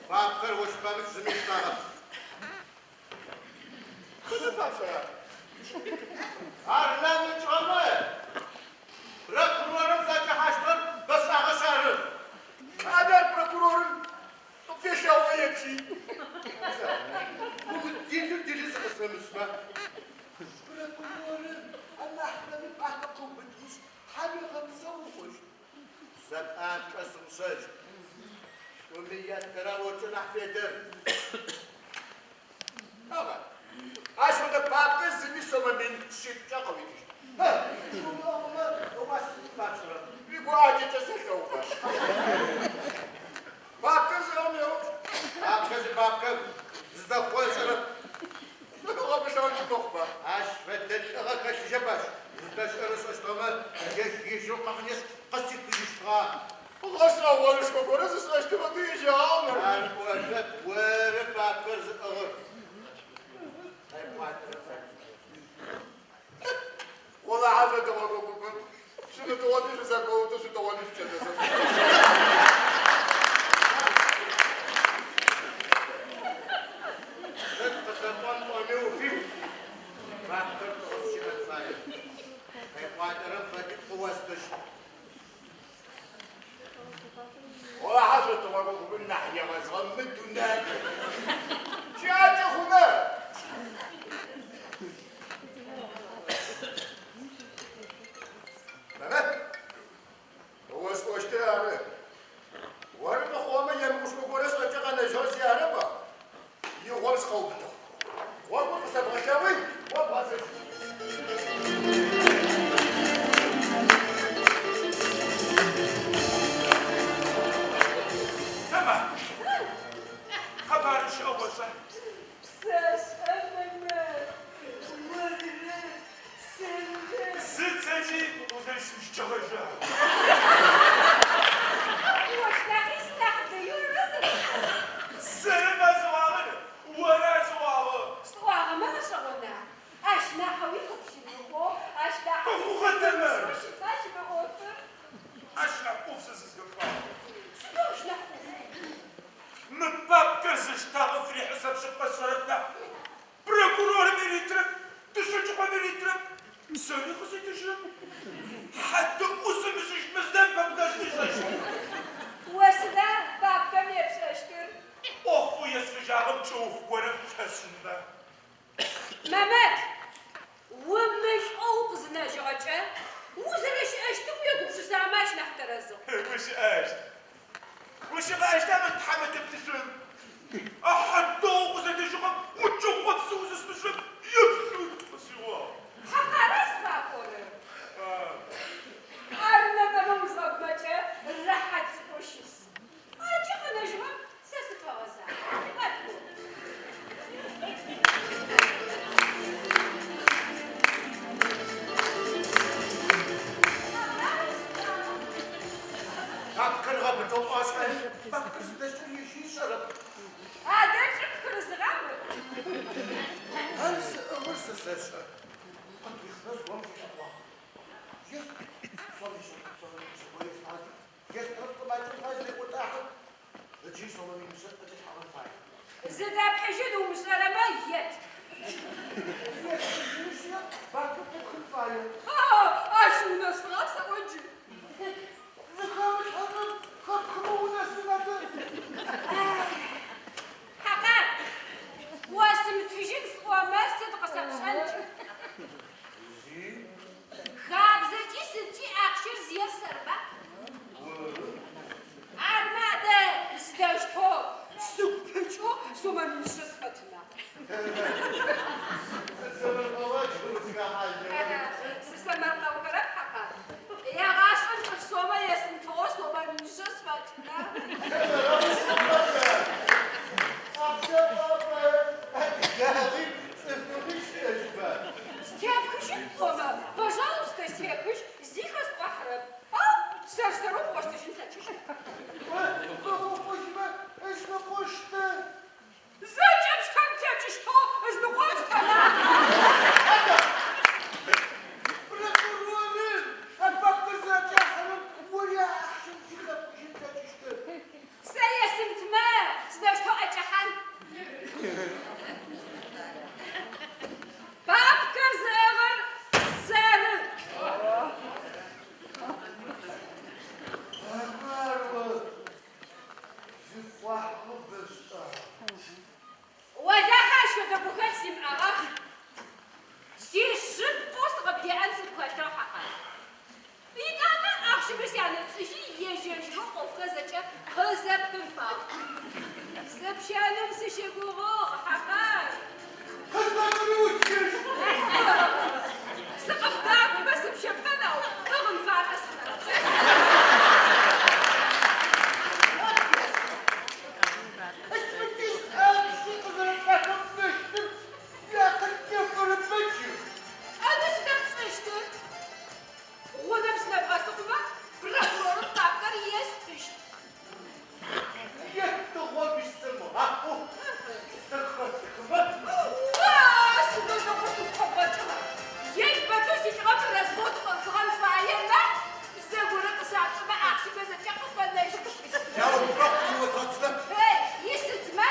Папкэр ощ пэмыкӏ зыми ыштагъэп. Сыд папщӏэ? Ар нэмыкӏыгъэмэ, прокурорым зэкӏэхьащтыгъэр бэшӏагъэшъ ары. Адэ ар прокурорым къыпфелъэгъумэ еплъи. Умыделэу делэ зыкъысфэмышӏмэ, прокурорым анахьырэми пӏалъэ къыубытышъ, тхьауегъэпсэу ыӏощт. Сэ пӏапкӏэ сыгъусэщт. Тӏуми яттырэр оркӏэ нахь федэр. Ага. Ащ фэдэ папкэ зыми сомэ 1100-кӏэ къыуитыщт. Умыӏыгъмэ, ыуасэ сыд фапшӏырэр? Уигуӏакӏэкӏэ сэлъэгъуба. Папкэр зыӏыгъым еупчӏ. Папкэ зы папкэ зыдэхъугъэр сшӏэрэп. Гъэбылъыгъэкӏи мэхъуба. Ащ фэдэ лӏыгъэ хэлъыжьэп ащ. Зыдэщыӏэр ышӏэщтыгъэмэ, ежь-ежьырэу къэхъунешъ, къыситыжьыщтыгъэ. Гъэшӏэгъонышхо горэ зышӏэщтыгъэти ежьагъ мыр. Ар ӏофэп, оры папкэр зыӏыгъыр. Олахьэ шъутыгъокӏо купым шъумытыгъоми шъузэгоуты, шъутыгъоми шъукӏэзэзы. Сыд къысэпӏон пӏоми уфит, папкэр пӏыгъын щыӏэн фае. Къепӏуалӏэрэм фэдитӏу къыостыщт. Олахьэ шъутыгъокӏо купым нахь егъэзыгъэ мы дунаим тет. Щыӏакӏэ хъумэ. Мэмэт, къыосӏощтыр ары. Оры мыхъугъэмэ емыкӏушхо горэ сшӏэнкӏэ къэнэжьыгъэ си арэба? Игъом сыкъэубытыгъ. Гъогур къысэбгъэлъэгъуи, о бгъэзэжь. Тэмэ, къэбарыр щыӏэу ошӏа? Сэшӏэ, Мэмэт, орырэ сэрырэ. Зыцэкӏи узэрэщымыщыкӏэгъэжьа? Ощ нахьи сынахь дэеу ара зэрэпӏорэр? Сэрыба зыӏуагъэр, ора зыӏуагъэр? Сӏуагъэмэ гъэшӏэгъона? Ащ нахьэуи къыпщымыхъоу, ащ нахьэуи Хъугъэ, Тэмэ. сымышӏэу щыта ащ мы ӏофыр? Ащ нахь ӏоф сэ зызгэфагъ. Сыдэу ащ нахь ӏоф? Мы папкэр зыштагъэм фырихьисап шъыпкъэ сшӏэрэп нахь. Прокурорыми ритырэп, Дышъэкӏыкъоми ритырэп, сэри къыситыжьырэп. Хьадэӏус ымышӏыщтмэ сыда мы папкэр зыфишӏэщтыр? О сыда папкэм епшӏэщтыр? ӏофэу есфыжьагъэм кӏэух горэм фэсшӏынба? Мэмэт, умылӏэу укъызынэжьыгъэкӏэ, узэрэщыӏэщтым уегупшысамэ ащ нахь тэрэзыгъ. Гущыӏэщт. Гущыӏэщта мы тхьамэтэ плъышъом? А хьадэгъу къызэдэжьыгъэм уджыхъопсы узысмышӏырэм еплъ къысиӏуагъ. Хьакъара зыфапӏорэр? Ар нэтӏэмэ узгъэгумэкӏэ рэхьат цӏыкӏоу щыс. Ар джы къэнэжьыгъэм сэ сыфэгъэзагъ. Къэткӏу. Папкэр гъэбытэу пӏуашъхьэри, папкэр зыдэщтыр ежьи ышӏэрэп. Адэ чӏы пхырызыгъа мыр? Ар зыӏыгъыр Сэ сэшӏэ. Къытӏуихырэр сӏом зэкӏэкӏуагъ. Ест, сомэ шъэ естыгъэти, естыгъэр шӏомакӏэн фае зыреӏотӏахьы. Ыджыри сомэ минишъэ ӏэкӏэлъхьэгъэн фае. Зыдэпхьыжьын умышӏэрэмэ, ет. Естыжьынышъ, банкым къепхын фае. Ащ унэсыгъа сэӏо джы? Зыхэмылъхьэрэм хэпхымэ унэсын адэ. Хьакъар, осымытыжьын сӏомэ, сыд къысэпшӏэн джы? Зи. Хабзэкӏи сыдкӏи ахъщэр зиер сэрба? Армэ адэ сыдэущтэу сыгу пыкӏэу сомэ минишъэ сфэтына? Сысэмэркъэухэрэп, Хьакъар. Егъашӏэм цӏыф сомэ есымытыгъэу сомэ минишъэ сфэтына? Степхыжьын пӏомэ, пожалуйста, стехыжь, зи хэсӏуахьырэп. Ау сэр-сэрэу къыостыжьын слъэкӏыщтэп. Зэкӏэ пштэн плъэкӏыщтэу ызныкъо пштэна? Сэ есымытмэ, сыдэущтэу ӏэкӏэхьан? Папкэр зыӏыгъыр сэры. Олахьэ ащ фэдэ гухэлъ симыӏэгъах. Сишъыпкъэу сыкъыбдеӏэн сыгу хэлъыгъ, Хьакъар. Етӏанэ ахъщэмэ сянэцӏыжьи, ежь-ежьырэу ӏофхэр зэкӏэ къызэпыфагъ. Сыпщэным сыщыгугъыгъ, Хьакъар. Сыкъыбдакӏомэ сыпщэпэн, ау ӏыгъын фалӏэ сиӏэп. Адэ сыда пшӏэщтыр? Гъунэм сынэбгъэсы хъумэ, прокурорым папкэр естыщт. Уа, сыдэу дэгъоу сыгу къэбгъэкӏыгъа! Елбэтэу силӏыгъэм развод къыхыгъэн фае нахь, зэгорэ къысапшӏэмэ ахъщэхэр зэкӏэ къыфэнэжьых. Эй, исыдзмэ?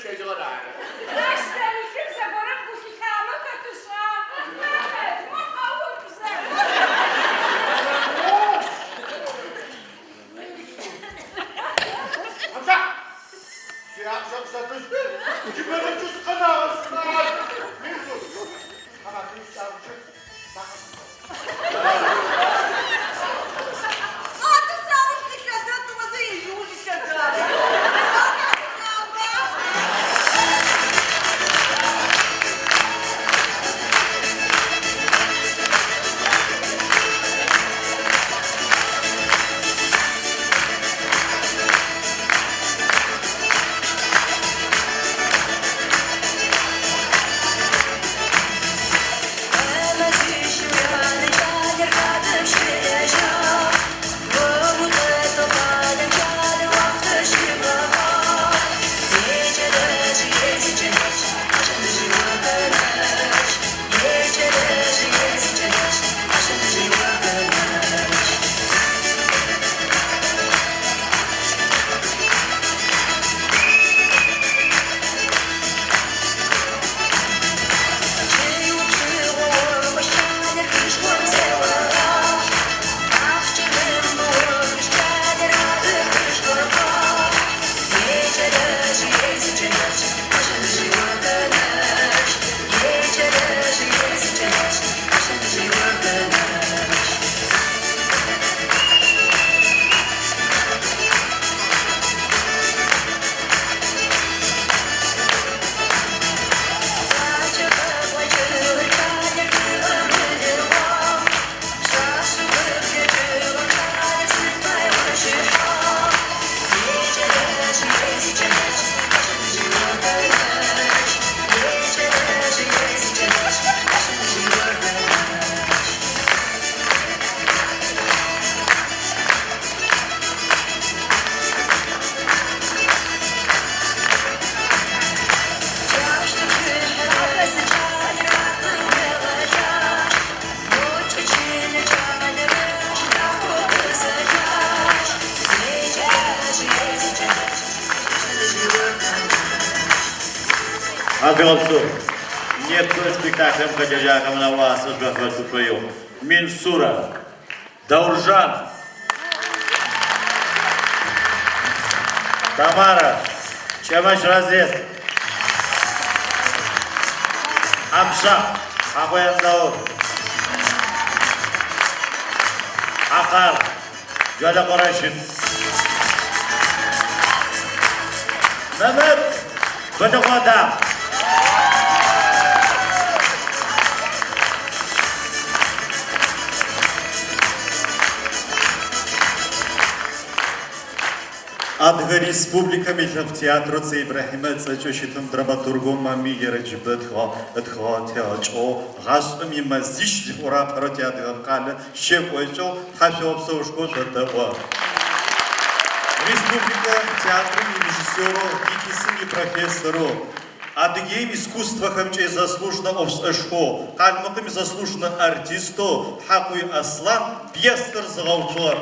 ыщэжьыгъэр ары. Ащ зэрилъым зэгорэм гу лъитагъэмэ хэт ышӏа? Мэмэт, мо къэуцу зэ. Хьамза! Си ахъщэ къысэтыжь. Джы бэнэкӏэ сыкъэнагъэшъ, Минсур, тхьаматэм ишӏагъэкӏэ макъэ Адэ сауж къилъэдэн тӏозэ ежь ыуж илъэдагъ. Тхьашъуегъэпсэу. Непэ спектаклэм хэлэжьагъэхэм нэӏуасэ шъуафэтшӏы тшӏоигъу. Минсурэ. Дауржан. Тамара. Кӏэмэщ Разет. Хьамшъа. Хьакъуй Анзаур. Хьакъар. Джолэкъо Рэщыд. Мэмэт. Бэлыкъо Адам. Адыгэ Республикэм и Лъэпкъ театрэу Цэй Ибрахьимэ ыцӏэкӏэ щытым драматургэу Мамый Ерэджыбэ ытхыгъэ ытхыгъэ тегъэкӏыгъэу Гъашӏэм имэзищ зыфиӏорэ апэрэу тиадыгэ къалэ щекӏокӏыгъ, тхьашъуегъэпсэушхо шъотэӏо. Республикэ театрэм ирежиссерэу, ГИТИС-м ипрофессорэу, Адыгеим искусствэхэмкӏэ изаслуженнэ ӏофшӏэшхоу, Къалмыкъым изаслуженнэ артистэу Хьакъуй Аслъан пьесэр зыгъэуцугъэр.